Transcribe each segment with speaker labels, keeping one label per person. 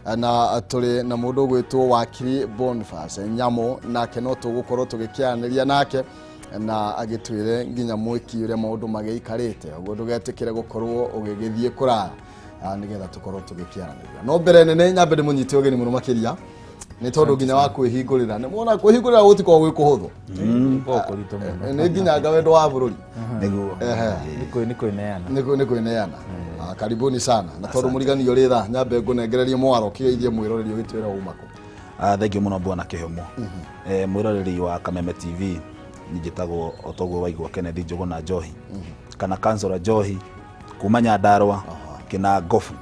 Speaker 1: Na tũrĩ na mũndũ ũgwĩtwo Wakiri Boniface Nyamu, nake no tũgũkorwo tũgĩkĩaranĩria nake na agĩtwĩre nginya mwĩki ũrĩa maũndũ magĩikarĩte. Ũguo ndũgetĩkĩre gũkorwo ũgĩgĩthiĩ kũraya, nĩgetha tũkorwo tũgĩkĩaranĩria. No mbere nene nyambe ndĩmũnyite ũgeni mũno makĩria, nĩ tondũ nginya wa kwĩhingũrĩra, nĩ mwona kwĩhingũrĩra gũtikoragwo gwĩ kũhũthũ.
Speaker 2: Kũritũ mũno.
Speaker 1: Nĩ nginya wendo wa bũrũri.
Speaker 3: Nĩguo.
Speaker 2: Nĩ kwĩneana.
Speaker 1: Nĩ kwĩneana. Karibuni sana. Na tondũ mũriganio rĩ tha, nyambe ngũnengererie mwaro kĩgeithie mwĩroreri ũgĩtwĩra uma kũ.
Speaker 3: Thank you mũno, bwana Kĩhumo. Mwĩroreri wa Kameme TV, njĩtagwo o toguo waigua, Kennedy Njũgũna Njohi kana Kansora Njohi, kuma Nyandarũa, Kĩnangobu,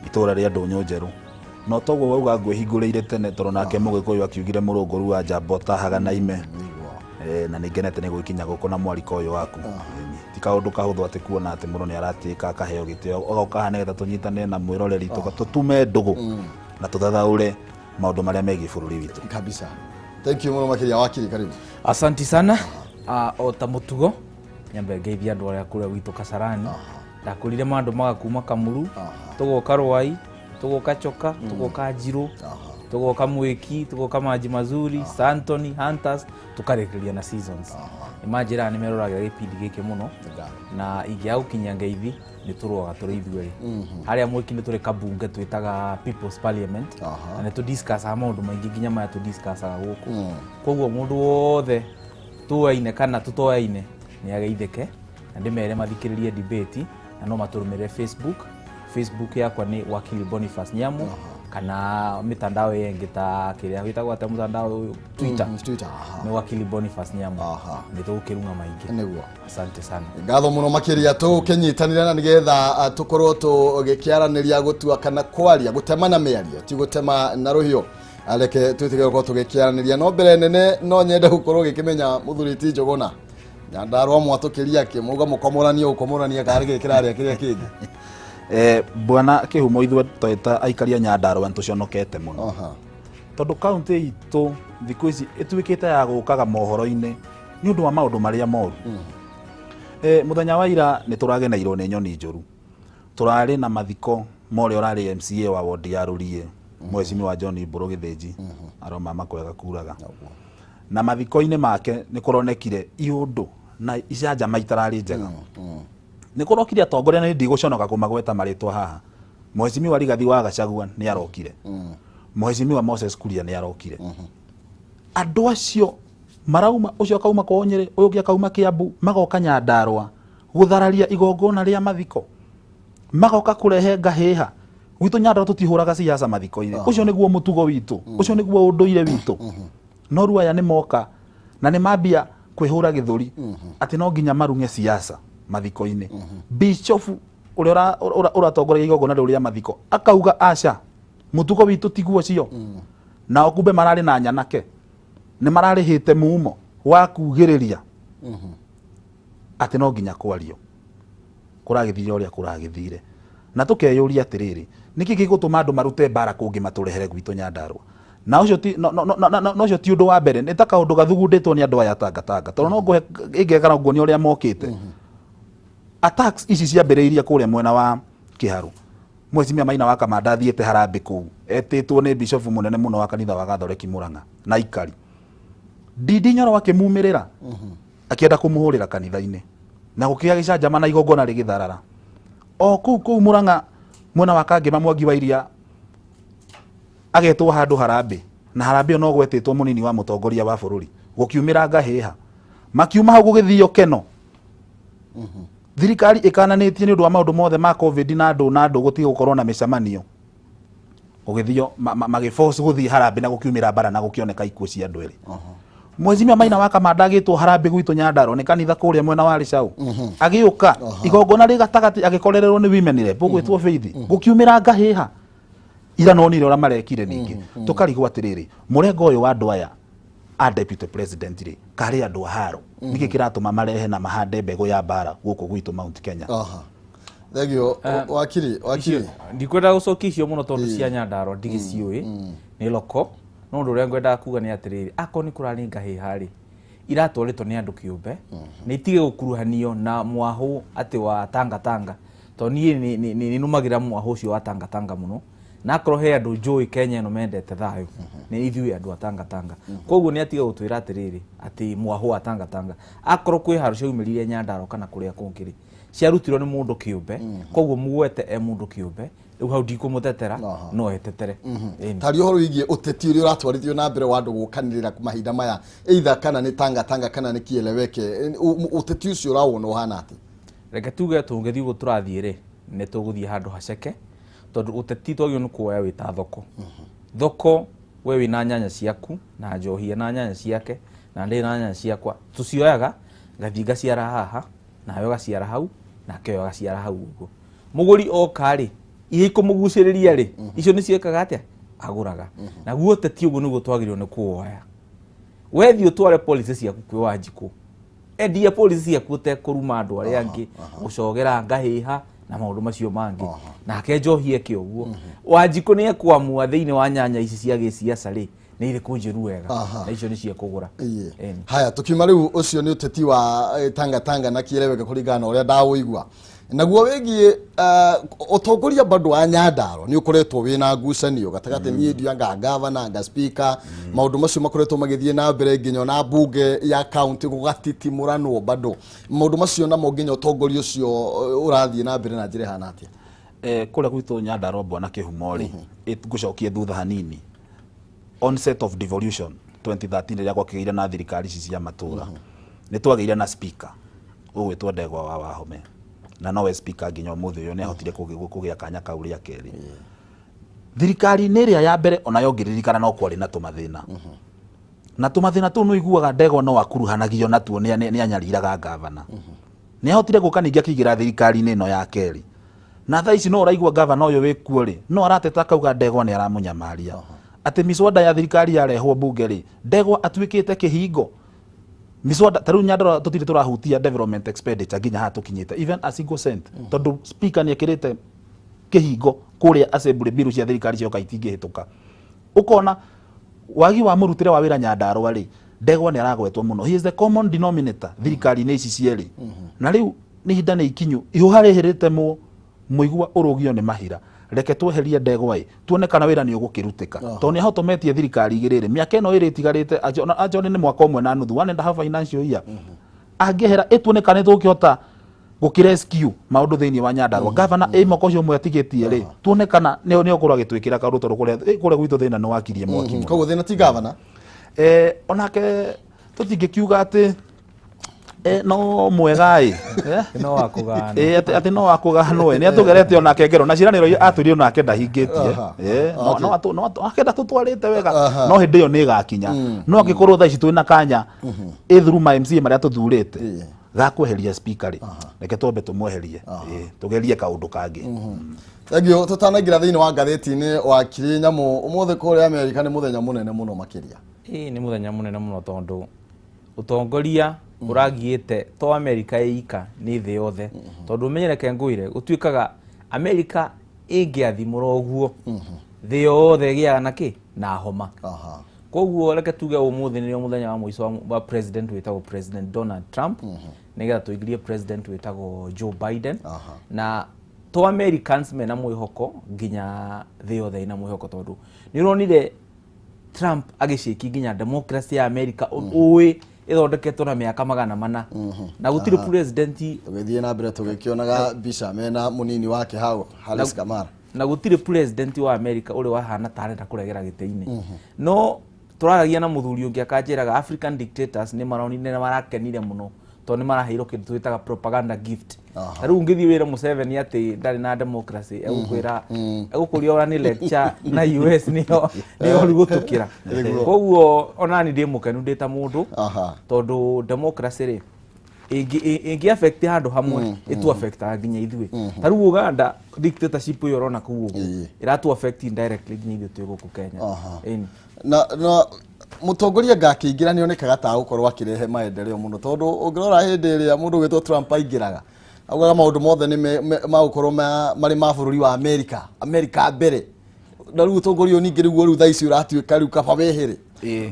Speaker 3: itũũra rĩa Ndũnyũ Njerũ. No toguo wauga, ngwĩhingũrĩire tene tondũ nake Mũgĩkũyũ akiugire mũrũngũru wa njamba ũtahaga na ime. Na nĩ ngenete nĩ gwĩkinya gũkũ na mwariko ũyũ waku. Ti kaũndũ kahũthũ atĩ kuona atĩ mũndũ nĩ aratĩĩka akaheo gĩtĩo agoka haha nĩgetha tũnyitane na mwĩroreri, tũtume ndũgũ na tũthathaũre maũndũ marĩa megiĩ bũrũri witũ.
Speaker 1: Kabisa, thank you mũno makĩria. Wakiri, karibu.
Speaker 2: Asanti sana. O ta mũtugo, nyambe ngeithia andũ arĩa kũrĩa gwitũ Kasarani. Ndakũrire mandũ magakuma Kamuru, tũgoka Rwai, tũgoka Choka, tũgoka Njirũ, tũgoka Mwĩki, tũgoka Maji Mazuri, Santoni Hunters, tũkarĩkĩrĩria na Seasons. Nĩ manjĩraga nĩ meroragĩra gĩbindi gĩkĩ mũno, na ingĩaga gũkinyia ngeithi nĩ tũrũaga tũrĩ ithuerĩ. Harĩa Mwĩki nĩ tũrĩ kabunge twĩtaga People's Parliament, na nĩ tũdiscussaga maũndũ maingĩ, nginya maya tũdiscussaga gũkũ. Koguo mũndũ wothe tũaine kana tũtoaine nĩ ageithĩke, na ndĩmere mathikĩrĩrie debate, na no matũrũmĩrĩre Facebook. Facebook yakwa nĩ Wakili Boniface Nyamu, kana mitandao ĩyo ĩngĩ ta kĩrĩa wĩtagwo atĩa, mũtandao ũyũ, Twitter.
Speaker 1: Twitter.
Speaker 2: Nĩ Wakili Boniface Nyamu. Nĩ tũgũkĩrung'a maingĩ. Asante sana.
Speaker 1: Ngatho mũno makĩria. Tũkĩnyitanĩra na nĩgetha tũkorwo tũgĩkĩaranĩria, gũtua kana kwaria, gũtemana mĩario, ti gũtema na rũhiũ. Reke twĩtĩkĩre gũkorwo tũgĩkĩaranĩria. No mbere nene no nyende gũkorwo gĩkĩmenya, mũthuri ti Njũgũna, Nyandarũa mwatũkĩria kĩ muga mũkomoranie gũkomorania karĩ gĩkĩ kĩrarĩa kĩrĩa kĩngĩ?
Speaker 3: Bwana Kĩhumo, ithuĩ twĩta aikari a Nyandarũa nĩ tũconokete mũno tondũ kaunti itũ thikũ ici ĩtuĩkĩte ya gũkaga mohoro-inĩ nĩ ũndũ wa maũndũ marĩa moru. Mũthenya wa ira nĩ tũrageneirwo nĩ nyoni njũru. Tũrarĩ na mathiko ma ũrĩa ũrarĩ MCA wa wodi ya Rũriĩ, Mheshimiwa John Mbũrũ Gĩthĩnji, aroma makwega kuraga, na mathiko-inĩ make nĩ kũronekire iũndũ na icanjama itararĩ njega. Nĩ kũrokire atongoria, na nĩ ndigũconoka kũmagweta marĩtwa haha. Mheshimiwa Rigathi wa Gachagua nĩ arokire, Mheshimiwa Moses Kuria nĩ arokire. Andũ acio marauma, ũcio akauma kwao Nyĩrĩ, ũyũ ũngĩ akauma Kĩambu, magoka Nyandarũa gũthararia igongona rĩa mathiko, magoka kũrehe ngahĩha gwitũ Nyandarũa. Tũtihũraga siasa mathiko-inĩ. Ũcio nĩguo mũtugo witũ, ũcio nĩguo ũndũire witũ. No rĩu aya nĩ moka na nĩ mambia kwĩhũra gĩthũri atĩ no nginya marung'e siasa mathiko-inĩ. Bishofu ũrĩa ũratongoria igongona rĩu rĩa mathiko akauga aca, mũtugo witũ tiguo ũcio. Nao kumbe mararĩ na nyanake nĩ mararĩhĩte mumo wa kugĩrĩria atĩ no nginya kwario. Kũragĩthire ũrĩa kũragĩthire, na tũkeyũria atĩrĩrĩ, nĩkĩ gĩgũtũma andũ marute mbara kũngĩ matũrehere gwitũ Nyandarũa? Na ũcio ti no- no- no- no- no- ũcio ti ũndũ wa mbere, nĩ ta kaũndũ gathugundĩtwo nĩ andũ aya tangatanga, tondũ no ngũhe ĩngekara nguonia ũrĩa mokĩte. Attacks ici ciambĩrĩirie kũrĩa mwena wa Kĩharũ. Mheshimiwa Maina wa Kamanda athiĩte harambĩ kũu etĩtwo nĩ bishofu mũnene mũno wa kanitha wa Gathoreki Mũrang'a na ikari Ndindi Nyoro akĩmumĩrĩra akĩenda kũmũhũrĩra kanitha-inĩ, na gũkĩgĩa gĩcanjama na igongona rĩgĩtharara o kũu kũu Mũrang'a, mwena wa Kangĩma. Mwangi wa Iria agetwo handũ harambĩ, na harambĩ ĩyo no gwetĩtwo mũnini wa mũtongoria wa bũrũri. Gũkiumĩra ngahĩha, makiuma hau gũgĩthio Keno. Thirikari ĩkananĩtie nĩ ũndũ wa maũndũ mothe ma COVID na andũ gũtige gũkorwo na mĩcemanio, gũgĩthio magĩforce gũthiĩ harambĩ na gũkiumĩra mbara na gũkĩoneka ikuũ cia andũ erĩ. Mheshimiwa Maina wa Kamanda agĩtwo harambĩ gwitũ Nyandarua nĩ kanitha kũrĩa mwena wa Rĩcaũ. Agĩũka igongona rĩ gatagatĩ, agĩkorererwo nĩ women rep ũgwĩtwo Faith, gũkiumĩra ngahĩha. Ira nonire ũrĩa marekire. Ningĩ tũkarigwo atĩrĩrĩ, mũrengo ũyũ wa andũ aya a deputy president rĩ, karĩ andũ a haro, nĩkĩ kĩratũma marehe na mahande mbegũ ya mbara gũkũ gwitũ Mount Kenya?
Speaker 1: Thank you, wakiri, wakiri.
Speaker 2: Ndikwenda gũcokia icio mũno tondũ cia Nyandarua ndigĩciũĩ, nĩ loko. No ũndũ ũrĩa ngwendaga kuga nĩ atĩrĩrĩ, akorwo nĩ kũrarĩ ngahĩha rĩ, iratwarĩtwo nĩ andũ kĩũmbe, nĩ itige gũkuruhanio na mwahũ atĩ wa tangatanga, tondũ niĩ nĩ nũmagĩra mwahũ ũcio wa tangatanga mũno. Na akorwo he andũ njũĩ Kenya ĩno mendete thayũ, nĩ ithuĩ andũ a Tangatanga. Koguo nĩ atiga gũtwĩra atĩrĩrĩ atĩ mwahũ wa Tangatanga, akorwo kwĩ haro ciaumĩrire Nyandarua kana kũrĩa kũngĩ rĩ, ciarutirwo nĩ mũndũ kĩũmbe. Koguo mũgwete e mũndũ kĩũmbe, rĩu hau ndikũmũtetera, no etetere. Ĩni.
Speaker 1: Taria ũhoro wĩgiĩ ũteti ũrĩa ũratwarithio na mbere wa andũ gũkanĩrĩra mahinda maya, either kana nĩ Tangatanga kana nĩ kieleweke. Ũteti ũcio ũrawona ũhana atĩa?
Speaker 2: Reke tuge tũngĩthiĩ ũguo tũrathiĩ rĩ, nĩ tũgũthiĩ handũ haceke, tondũ ũteti twagĩrĩirwo nĩ kuoya wĩ ta thoko. Thoko we wĩna nyanya ciaku na njohia na nyanya ciake na ndĩ na nyanya ciakwa, tũcioyaga ngathiĩ ngaciara haha, nawe ũgaciara hau, nake ũyũ agaciara hau ũguo. Mũgũri oka rĩ, iria ikũmũgucĩrĩria rĩ, icio nĩcio ekaga atĩa? Agũraga. Naguo ũteti ũguo nĩguo twagĩrĩirwo nĩ kuoya. Wethiĩ ũtware policy ciaku kwĩ Wanjikũ, endia policy ciaku ũtekũruma andũ arĩa angĩ, gũcogera ngahĩha na maũndũ macio mangĩ. Nake njohi eke ũguo. Wanjikũ nĩ ekuamua thĩinĩ wa nyanya ici cia gĩciaca rĩ, nĩ irĩkũ njĩru wega, na icio nĩcio ekũgũra. Ĩni.
Speaker 1: Haya, tukiuma rĩu ũcio nĩ ũteti wa Tangatanga na kieleweke kũringana na ũrĩa ndaũigua. Naguo wĩgiĩ ũtongoria bado wa Nyandarua nĩ ũkoretwo wĩna ngucanio gatagatĩ, niĩ ndianga gavana anga speaker, maũndũ macio makoretwo magĩthiĩ na mbere nginya ona mbunge ya county gũgatitimũranwo bado maũndũ macio, namo nginya ũtongoria ũcio ũrathiĩ na mbere na njĩra ĩhana atĩa?
Speaker 3: Kũrĩa gwitũ Nyandarua, bwana Kĩhumo rĩ, ngũcokie thutha hanini. Onset of devolution 2013, rĩrĩa gwakĩgĩire na thirikari ici cia matũra, nĩ twagĩire na speaker ũgwĩtwo Ndegwa wa Wahome, na nowe speaker nginya ũmũthĩ ũyũ. Nĩ ahotire kũgĩa kanya kau rĩa kerĩ thirikari-inĩ ĩrĩa ya mbere. Onayo ngĩririkana no kwarĩ na tũmathĩna, na tũmathĩna tũu nĩ ũiguaga Ndegwa no akuruhanagio natuo, nĩ anyariraga gavana. Nĩ ahotire gũka ningĩ akĩingĩra thirikari-inĩ ĩno ya kerĩ, na thaa ici no ũraigua gavana ũyũ wĩkuo rĩ, no arateta akauga Ndegwa nĩ aramũnyamaria, atĩ miswada ya thirikari yarehwo mbunge rĩ, Ndegwa atuĩkĩte kĩhingo miswada. Ta rĩu Nyandarua tũtirĩ tũrahutia development expenditure nginya haha tũkinyĩte, even a single cent, tondũ speaker nĩ ekĩrĩte kĩhingo kũrĩa assembly, bill cia thirikari cioka itingĩhĩtũka. Ũkona wagi wa mũrutĩre wa wĩra Nyandarua rĩ, Ndegwa nĩ aragwetwo mũno, he is the common denominator thirikari-inĩ ici cierĩ. Na rĩu nĩ ihinda nĩ ikinyu, ihũha rĩhĩrĩte mũigua ũrũgio nĩ mahira. Reke tweherie Ndegwa ĩ, tuone kana wĩra nĩ ũgũkĩrutĩka, tondũ nĩ ahotometie thirikari igĩrĩ rĩ, mĩaka ĩno ĩrĩ ĩtigarĩte, anjone nĩ mwaka ũmwe na nuthu, 1.5 financial year, angĩehera ĩtuone kana nĩ tũgũkĩhota gũkĩrescue maũndũ thĩinĩ wa Nyandarua. Gavana ĩ mwaka ũcio ũmwe atigĩtie rĩ, tuone kana nĩ ũkorwo agĩtwĩkĩra kaũndũ, tondũ kũrĩa gwitũ thĩna nĩ wakirie mwaki mũno.
Speaker 1: Koguo thĩna ti gavana?
Speaker 3: Onake tũtingĩkiuga atĩ no mwega ĩ.
Speaker 2: No wa kũgana.
Speaker 3: Atĩ no wakũganwo ĩ, nĩ atũgerete onake ngero na ciĩranĩro iria atwĩrire onake ndahingĩtie. No akenda tũtwarĩte wega, no hĩndĩ ĩyo nĩ ĩgakinya. No angĩkorwo thaa ici twĩna kanya ĩ through ma MCA marĩa tũthurĩte gakweheria speaker rĩ, reke twambe tũmweherie, tũgerie kaũndũ kangĩ.
Speaker 1: Thengiũ. Tũtanaingĩra thĩinĩ wa ngathĩti-inĩ, wakiri Nyamũ, ũmũthĩ kũrĩa Amerika nĩ mũthenya mũnene mũno makĩria.
Speaker 2: Ĩĩ, nĩ mũthenya mũnene mũno, tondũ ũtongoria ũragiĩte to Amerika ĩika, nĩ thĩ yothe, tondũ ũmenye, reke ngwĩre, gũtuĩkaga Amerika ĩngĩathimũra ũguo, thĩ yothe ĩgĩaga na kĩ na homa. Koguo reke tuge ũmũthĩ nĩrĩo mũthenya wa mũico wa president wĩtagwo President Donald Trump, nĩgetha tũingĩrie president wĩtagwo Joe Biden. Na to Americans mena mwĩhoko, nginya thĩ yothe ĩna mwĩhoko, tondũ nĩ ũronire Trump agĩcĩki nginya democracy ya America ũĩ ĩthondeketwo na mĩaka 400, na gũtirĩ president
Speaker 1: Tũgĩthiĩ na mbere tũgĩkĩonaga mbica mena mũnini wake hau, Harris Kamara.
Speaker 2: Na gũtirĩ president wa America ũrĩ wahana ta arenda kũregera gĩtĩ-inĩ. No tũraragia na mũthuri ũngĩ akanjĩraga African dictators nĩ maronire nĩ marakenire mũno, tondũ nĩ maraheirwo kĩndũ twĩtaga propaganda gift. Ta rĩu ũngĩthiĩ wĩre Museveni atĩ ndarĩ na democracy, egũkwĩra, egũkũria ora nĩ lecture na US nĩyo rĩu gũtũkĩra. Koguo onani ndĩ mũkenu ndĩ ta mũndũ, tondũ democracy rĩ, ĩngĩ affect handũ hamwe, ĩtu affectaga nginya ithuĩ. Ta rĩu Uganda dictatorship ĩyo ũrona kũu ũguo ĩratu affect indirectly nginya ithuĩ twĩ gũkũ Kenya. Ĩni.
Speaker 1: Na mũtongoria ngakĩingĩra nĩ onekaga ta gũkorwo akĩrehe maendeleo mũno, tondũ ũngĩrora hĩndĩ ĩrĩa mũndũ ũgwĩtwo Trump aingĩraga, augaga maũndũ mothe nĩ magũkorwo marĩ ma bũrũri wa Amerika, Amerika mbere. Na rĩu ũtongoria ũyũ ningĩ rĩu thaa ici ũratuĩka rĩu kaba wehere.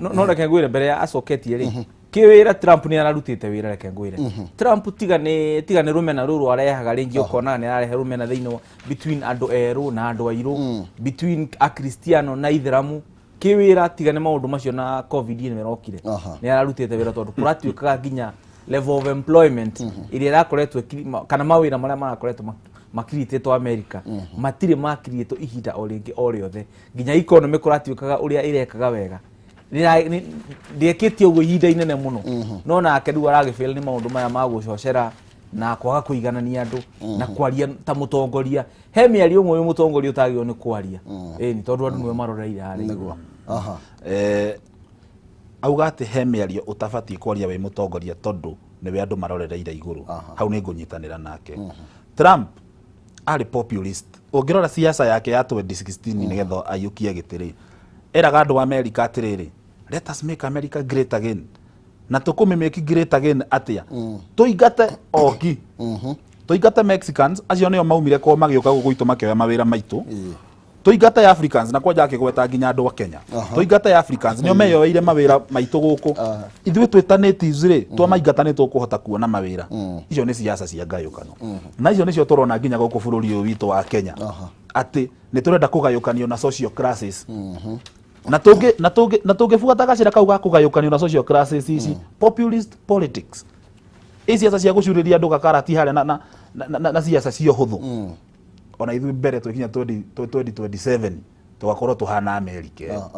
Speaker 2: No reke ngwĩre, mbere ya acoketie rĩ, Kĩwĩra Trump nĩ ararutĩte wĩra, reke ngwĩre. Trump tiga nĩ rũmena rũrũ arehaga, rĩngĩ ũkonaga nĩ ararehe rũmena thĩinĩ wa between andũ erũ na andũ airũ, between akristiano na ithĩramu. Kĩwĩra tiga nĩ maũndũ macio na COVID nĩ ĩrokire, nĩ ararutĩte wĩra, tondũ kũratuĩkaga nginya level of employment ĩrĩa ĩrakoretwo kana mawĩra marĩa marakoretwo makiritĩtwo America matirĩ makiriĩtwo ihinda o rĩngĩ o rĩothe. Nginya economy kũratuĩkaga ũrĩa ĩrekaga wega, ndĩekĩtie ũguo ihinda inene mũno. No nake rĩu aragĩfail nĩ maũndũ maya ma gũcocera na kwaga kũiganania andũ na kwaria ta mũtongoria. He mĩario ĩmwe wĩ mũtongoria ũtagĩrĩirwo nĩ kwaria, ĩni, tondũ andũ nĩwe maroreire harĩa.
Speaker 1: Nĩguo. Aha.
Speaker 3: Auga atĩ he mĩario ũtabatiĩ kwaria wĩ mũtongoria tondũ nĩwe andũ marorereire igũrũ. Hau nĩ ngũnyitanĩra nake. Trump arĩ populist. Ũngĩrora siasa yake ya 2016 nĩgetha aiyũkie gĩtĩ rĩ, eraga andũ a America atĩrĩrĩ, "Let us make America great again." Na tũkũmĩ great again atĩa? Tũingate oki, tũingate Mexicans, acio nĩo maumire kwao magĩũka gũkũ gwitũ makĩoya mawĩra maitũ. Tũingate Africans, na kwanja akĩgweta nginya andũ a Kenya. Tũingate Africans, nĩo meyoeire mawĩra maitũ gũkũ. Ithuĩ twĩta natives rĩ, twamaingata nĩ tũkũhota kuona mawĩra. Icio nĩ siasa cia ngayũkano, na icio nĩcio tũrona nginya gũkũ bũrũri ũyũ witũ wa Kenya, atĩ nĩ tũrenda kũgayũkanio na social classes, na tũngĩbuata gacĩra kau ga kũgayũkanio na social classes ici, populist politics, i siasa cia gũcurĩria andũ gakarati harĩa na siasa cia ũhũthũ, ona ithuĩ mbere twĩkinya 2027 tũgakorwo tũhana America.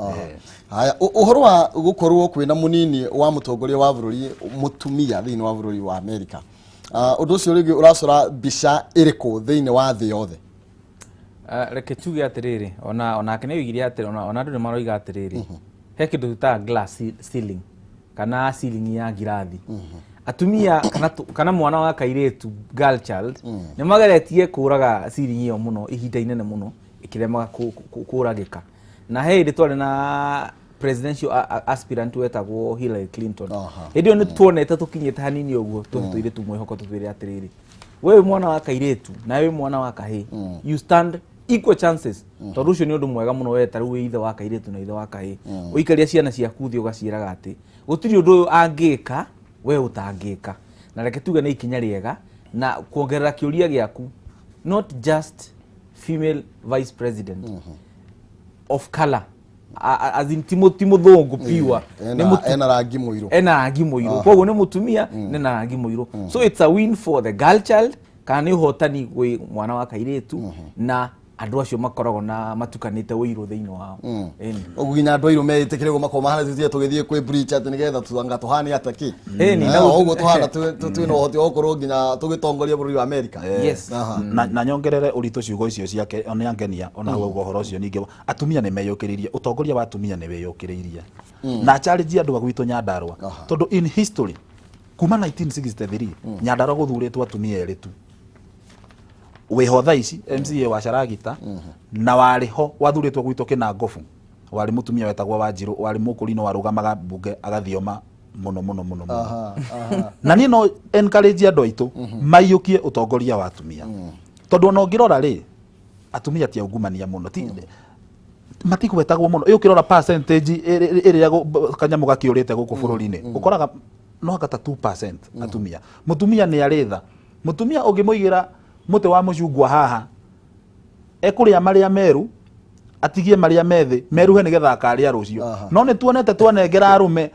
Speaker 1: Haya, ũhoro wa gũkorwo kwĩna mũnini wa mũtongoria wa bũrũri mũtumia thĩinĩ wa bũrũri wa America, ũndũ ũcio rĩngĩ ũracora mbica ĩrĩkũ thĩinĩ wa thĩ yothe?
Speaker 2: Reke tuge atĩrĩrĩ, ona onake nĩ oigire atĩrĩ, ona andũ nĩ maroiga atĩrĩrĩ, he kĩndũ twĩtaga glass ceiling kana ceiling ya ngirathi. Atumia kana mwana wa kairĩtu, girl child, nĩ mageretie kũraga ceiling ĩyo mũno ihinda inene mũno, ĩkĩremaga kũragĩka. Na he hĩndĩ twarĩ na presidential aspirant wetagwo Hillary Clinton. Hĩndĩ ĩyo nĩ tuonete tũkinyĩte hanini ũguo, tũhĩtũire tu mwĩhoko, tũtwĩre atĩrĩrĩ, we wĩ mwana wa kairĩtu na wĩ mwana wa kahĩĩ, you stand equal chances, tondũ ũcio nĩ ũndũ mwega mũno. We ta rĩu wĩ ithe wa kairĩtu na ithe wa kahĩĩ, ũikaria ciana ciaku thĩ ũgaciĩraga atĩ gũtirĩ ũndũ ũyũ angĩka we ũtangĩka. Na reke tuge nĩ ikinya rĩega. Na kuongerera kĩũria gĩaku, not just female vice president of color, as in ti mũthũngũ pure. Nĩ
Speaker 1: Ena rangi mũirũ.
Speaker 2: Ena rangi mũirũ, koguo nĩ mũtumia nĩ na rangi mũirũ, so it's a win for the girl child, kana nĩ ũhotani gwĩ mwana wa kairĩtu na andũ acio makoragwo na matukanĩte ũirũ thĩinĩ wao. Ĩni.
Speaker 1: Ũguo nginya andũ airũ meĩtĩkĩre ũguo makorwo mahana tũthiĩ tũgĩthiĩ kwĩ breach atĩ nĩgetha anga tũhane atĩa kĩ.
Speaker 2: Ĩni,
Speaker 1: O ũguo tũhana twĩna ũhoti wa gũkorwo nginya tũgĩtongoria bũrũri wa America.
Speaker 2: Yes.
Speaker 3: Na nyongerere ũritũ ciugo icio ciake, nĩ angenia ona hau ũguo ũhoro ũcio. Ningĩ atumia nĩ meyũkĩrĩirie, ũtongoria wa atumia nĩ wĩyũkĩrĩirie, na challenge andũ a gwitũ Nyandarua, tondũ in history kuma 1963 Nyandarua gũthurĩtwo atumia erĩ tu. Wĩho thaa ici MCA wa Caragita, na warĩ ho wathurĩtwo gwitũ Kĩnangobu, warĩ mũtumia wetagwo Wanjirũ, warĩ mũkũrinũ, warũgamaga mbunge agathioma mũno mũno mũno mũno.
Speaker 1: Aha, aha.
Speaker 3: Na niĩ no encourage andũ aitũ maiyũkie ũtongoria wa atumia, tondũ ona ũngĩrora rĩ, atumia ti aungumania mũno, ti matigwetagwo mũno. Ĩ ũkĩrora percentage ĩrĩa kanyamũ gakĩũrĩte gũkũ bũrũri-inĩ, ũkoraga no anga ta 2% atumia. Mũtumia nĩ arĩ tha. Mũtumia ũngĩmũigĩra mũtĩ wa mũcungwa haha, ekũrĩa marĩa meru, atigie marĩa methĩ meruhe nĩgetha akarĩa rũciũ. No nĩ tuonete twanengera arũme,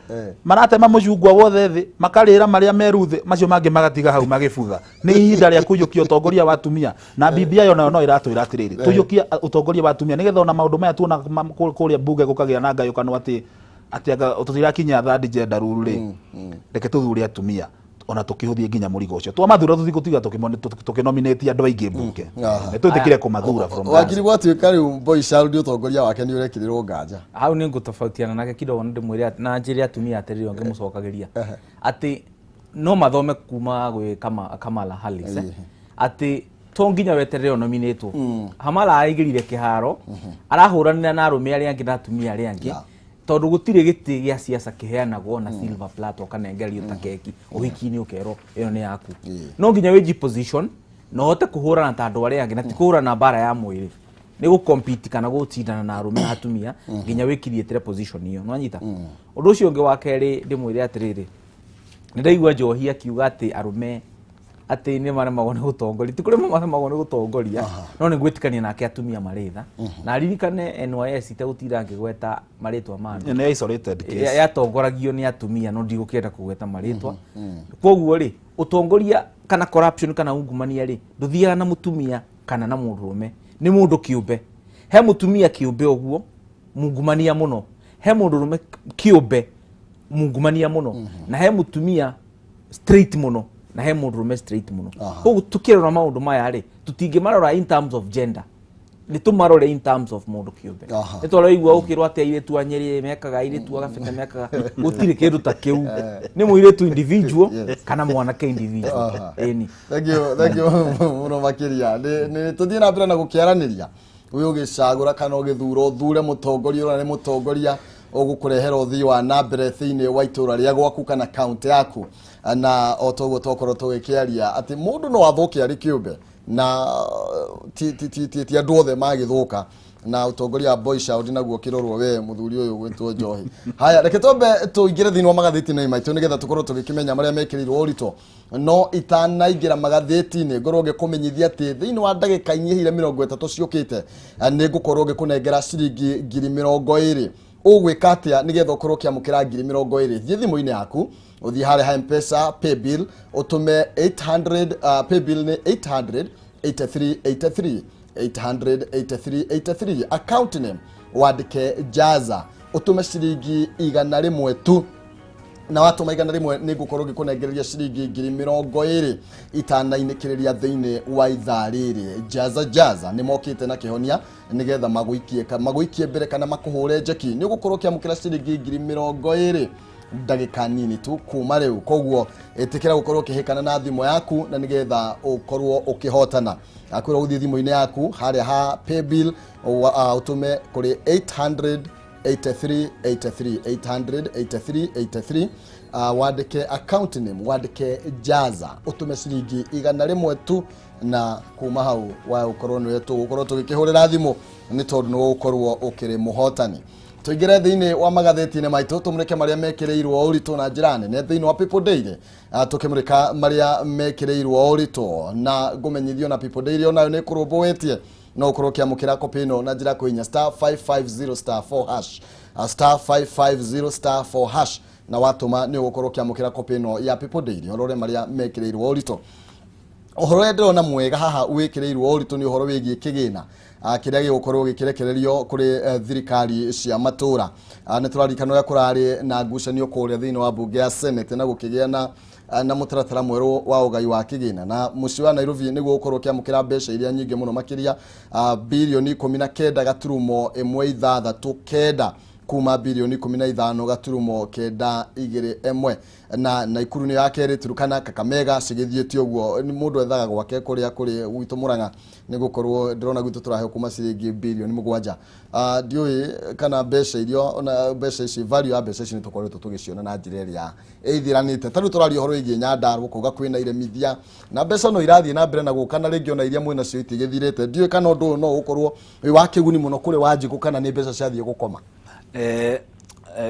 Speaker 3: maratema mũcungwa wothe thĩ, makarĩra marĩa meru thĩ, macio mangĩ magatiga hau magĩbutha. Nĩ ihinda rĩa kũiyũkia ũtongoria wa atumia, na BBI onayo no ĩratwĩra atĩrĩrĩ, tũiyũkie ũtongoria wa atumia nĩgetha ona maũndũ maya tuona kũrĩa mbunge gũkagĩa na ngayũkano atĩ anga tũtirakinyia third gender rule rĩ, reke tũthure atumia ona tũkĩhũthie nginya mũrigo ũcio. Twamathura tũtigũtiga tũkĩnominate andũ aingĩ mbunge. Nĩ twĩtĩkĩre kũmathura from
Speaker 1: Wakiri, gwatuĩka rĩu boy child ũtongoria wake nĩ ũrekĩrĩrwo nganja.
Speaker 2: Hau nĩ ngũtofautiana nake kidogo, na ndĩmwĩre na njĩre atumia atĩrĩrĩ, ngĩmũcokagĩria atĩ no mathome kuma gwĩ Kamala Harris, atĩ to nginya weterere ũnominĩtwo. Kamala araingĩrire kĩharo, arahũranĩra na arũme arĩa angĩ na atumia arĩa angĩ, tondũ gũtirĩ gĩtĩ gĩa siasa kĩheanagwo na silver platter, ũkanengerio ta keki ũhiki-inĩ, ũkerwo ĩyo nĩ yaku. No nginya wĩji position na ũhote kũhũrana ta andũ arĩa angĩ, na ti kũhũrana mbara ya mwĩrĩ, nĩ gũcompete kana gũcindana na arũme na atumia nginya wĩkiriĩtĩre position ĩyo. Nĩwanyita? Ũndũ ũcio ũngĩ wa kerĩ, ndĩmwĩre atĩrĩrĩ, Nĩ ndaigua Njohi akiuga atĩ arũme atĩ nĩ maremagwo nĩ gũtongoria, ti kũrĩ maremagwo nĩ gũtongoria, no nĩ ngwĩtĩkania nake atumia marĩ tha. Na ririkane NYS itegũtinda ngĩgweta marĩtwa ma andũ.
Speaker 3: Nĩ isolated case.
Speaker 2: Yatongoragio nĩ atumia, no ndigũkĩenda kũgweta marĩtwa. Koguo rĩ, ũtongoria kana corruption kana ungumania rĩ, ndũthiaga na mũtumia kana na mũndũrũme, nĩ mũndũ kĩũmbe. He mũtumia kĩũmbe ũguo mungumania mũno, he mũndũrũme kĩũmbe mungumania mũno, na he mũtumia straight mũno, na he mũndũrũme straight mũno. Koguo tukĩrora maũndũ maya rĩ, tũtingĩmarora in terms of gender, nĩ tũmarore in terms of mũndũ kĩũmbe. Nĩ tũraigua ũkĩrwo atĩ airĩtu a Nyĩrĩ mekaga, airĩtu a Gabete mekaga, gũtirĩ kĩndũ ta kĩu. Nĩ mũirĩtu individual kana mwanake individual. Ĩni.
Speaker 1: Thank you, thank you mũno makĩria. Nĩ tũthiĩ na mbere na gũkĩaranĩria. Wĩ ũgĩcagũra kana ũgĩthura, ũthure mũtongoria ũrĩa nĩ mũtongoria ũgũkũrehera ũthii wa na mbere thĩinĩ wa itũra rĩa gwaku kana kaunti yaku. Na o toguo twakorwo tũgĩkĩaria atĩ mũndũ no athũke arĩ kĩũmbe, na ti ti ti ti ti andũ othe magĩthũka. Na ũtongoria wa Boy Child naguo ũkĩrorwo we mũthuri ũyũ gwĩtwo Njohi. Haya, reke twambe tũingĩre thĩinĩ wa magathĩti-inĩ maitũ nĩgetha tũkorwo tũgĩkĩmenya marĩa mekĩrĩirwo ũritũ. No itanaingĩra magathĩti-inĩ ngorwo ngĩkũmenyithia atĩ thĩinĩ wa ndagĩka inyihĩire 30 ciũkĩte nĩ ngũkorwo ngĩkũnengera ciringi 20,000. Ũgwĩka atĩa nĩgetha ũkorwo ũkĩamũkĩra 20,000? Thiĩ thimũ-inĩ yaku, ũthiĩ harĩa ha M-Pesa paybill, ũtũme 800, paybill nĩ 800 83 83 883 83, account name wandĩke Jaza, ũtũme ciringi 100 tu. Na watũma 100 nĩ ngũkorwo ngĩkũnengereria ciringi 20,000 itanainĩkĩrĩria thĩinĩ wa ithaa rĩrĩ. Jaza Jaza nĩ mokĩte na kĩhonia nĩgetha magũikie mbere kana makũhũre njeki. Nĩ ũgũkorwo ũkĩamũkĩra ciringi 20,000 ndagĩka nini tu kuma rĩu. Koguo ĩtĩkĩra gũkorwo ũkĩhĩkana na thimũ yaku na nĩgetha ũkorwo ũkĩhotana. Akwĩrwo ũthiĩ thimũ-inĩ yaku harĩa ha paybill, ũtũme kũrĩ 800 83 83 800 83 83, wandĩke account name, wandĩke Jaza, ũtũme ciringi 100 tu, na kuma hau wa ũkorwo nĩwe tũgũkorwo tũgĩkĩhũrĩra thimũ nĩ tondũ nĩ ũgũkorwo ũkĩrĩ mũhotani. Tũingĩre thĩinĩ wa magathĩti-inĩ maitũ tũmũrĩke marĩa mekĩrĩirwo ũritũ na njĩra nene thĩinĩ wa People Daily. Tũkĩmũrĩka marĩa mekĩrĩirwo ũritũ na ngũmenyithio na People Daily onayo nĩ kũrũmbũĩtie, no ũkorwo ũkĩamũkĩra kopi ĩno na njĩra kũhihinya star 550 star 4 hash, star 550 star 4 hash, na watũma nĩ ũgũkorwo ũkĩamũkĩra kopi ĩno ya People Daily. Ũrore marĩa mekĩrĩirwo ũritũ. Ũhoro ũrĩa ndĩrona mwega haha wĩkĩrĩirwo ũritũ nĩ ũhoro wĩgiĩ kĩgĩna kĩrĩa gĩgũkorwo gĩkĩrekererio kũrĩ thirikari cia matũra. Nĩ tũraririkana ũrĩa kũrarĩ na ngucanio kũrĩa thĩinĩ wa mbunge ya Senate na gũkĩgĩa na mũtaratara mwerũ wa ũgai wa kĩgĩna, na mũciĩ wa Nairobi nĩguo ũkorwo ũkĩamũkĩra mbeca iria nyingĩ mũno makĩria, birioni 19.169 kuma birioni 15.921, na Naikuru nĩ ya kerĩ, Turkana, Kakamega cigĩthiĩte ũguo. Mũndũ ethaga gwake kũrĩa kũrĩ gwitũ Murang'a, nĩ gũkorwo ndĩrona gwitũ tũraheo kuma ciringi birioni 7. Ndiũĩ kana mbeca iria ona mbeca ici, value ya mbeca ici nĩ tũkoretwo tũgĩciona na njĩra ĩrĩa ĩithiranĩte. Ta rĩu tũraria ũhoro wĩgiĩ Nyandarua, kuga kwĩna iremithia na mbeca no irathiĩ na mbere na gũka, na rĩngĩ ona iria mwĩnacio itigĩthirĩte. Ndiũĩ kana ũndũ ũyũ no ũkorwo wĩ wa kĩguni mũno kũrĩ Wanjikũ kana nĩ mbeca ciathiĩ gũkoma.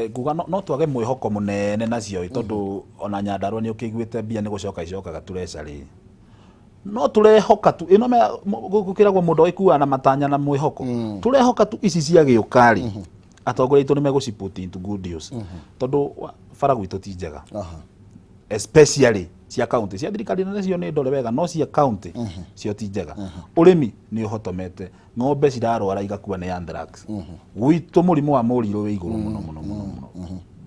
Speaker 3: Nguga no twage mwĩhoko mũnene nacio, tondũ ona Nyandarua nĩ ũkĩiguĩte mbia nĩ gũcoka icokaga treasury. No tũrehoka tu ĩno gũkĩragwo mũndũ agĩkuaga na matanya na mwĩhoko. Tũrehoka tu ici ciagĩũka rĩ, atongoria aitũ nĩ megũci put into good use, tondũ bara gwitũ ti njega, especially cia county. Cia thirikari nene cio nĩ ndore wega, no cia county cio ti njega. Ũrĩmi nĩ ũhotomete, ng'ombe cirarwara igakua nĩ anthrax. Gwitũ mũrimũ wa mũrirũ wĩ igũrũ mũno mũno mũno mũno.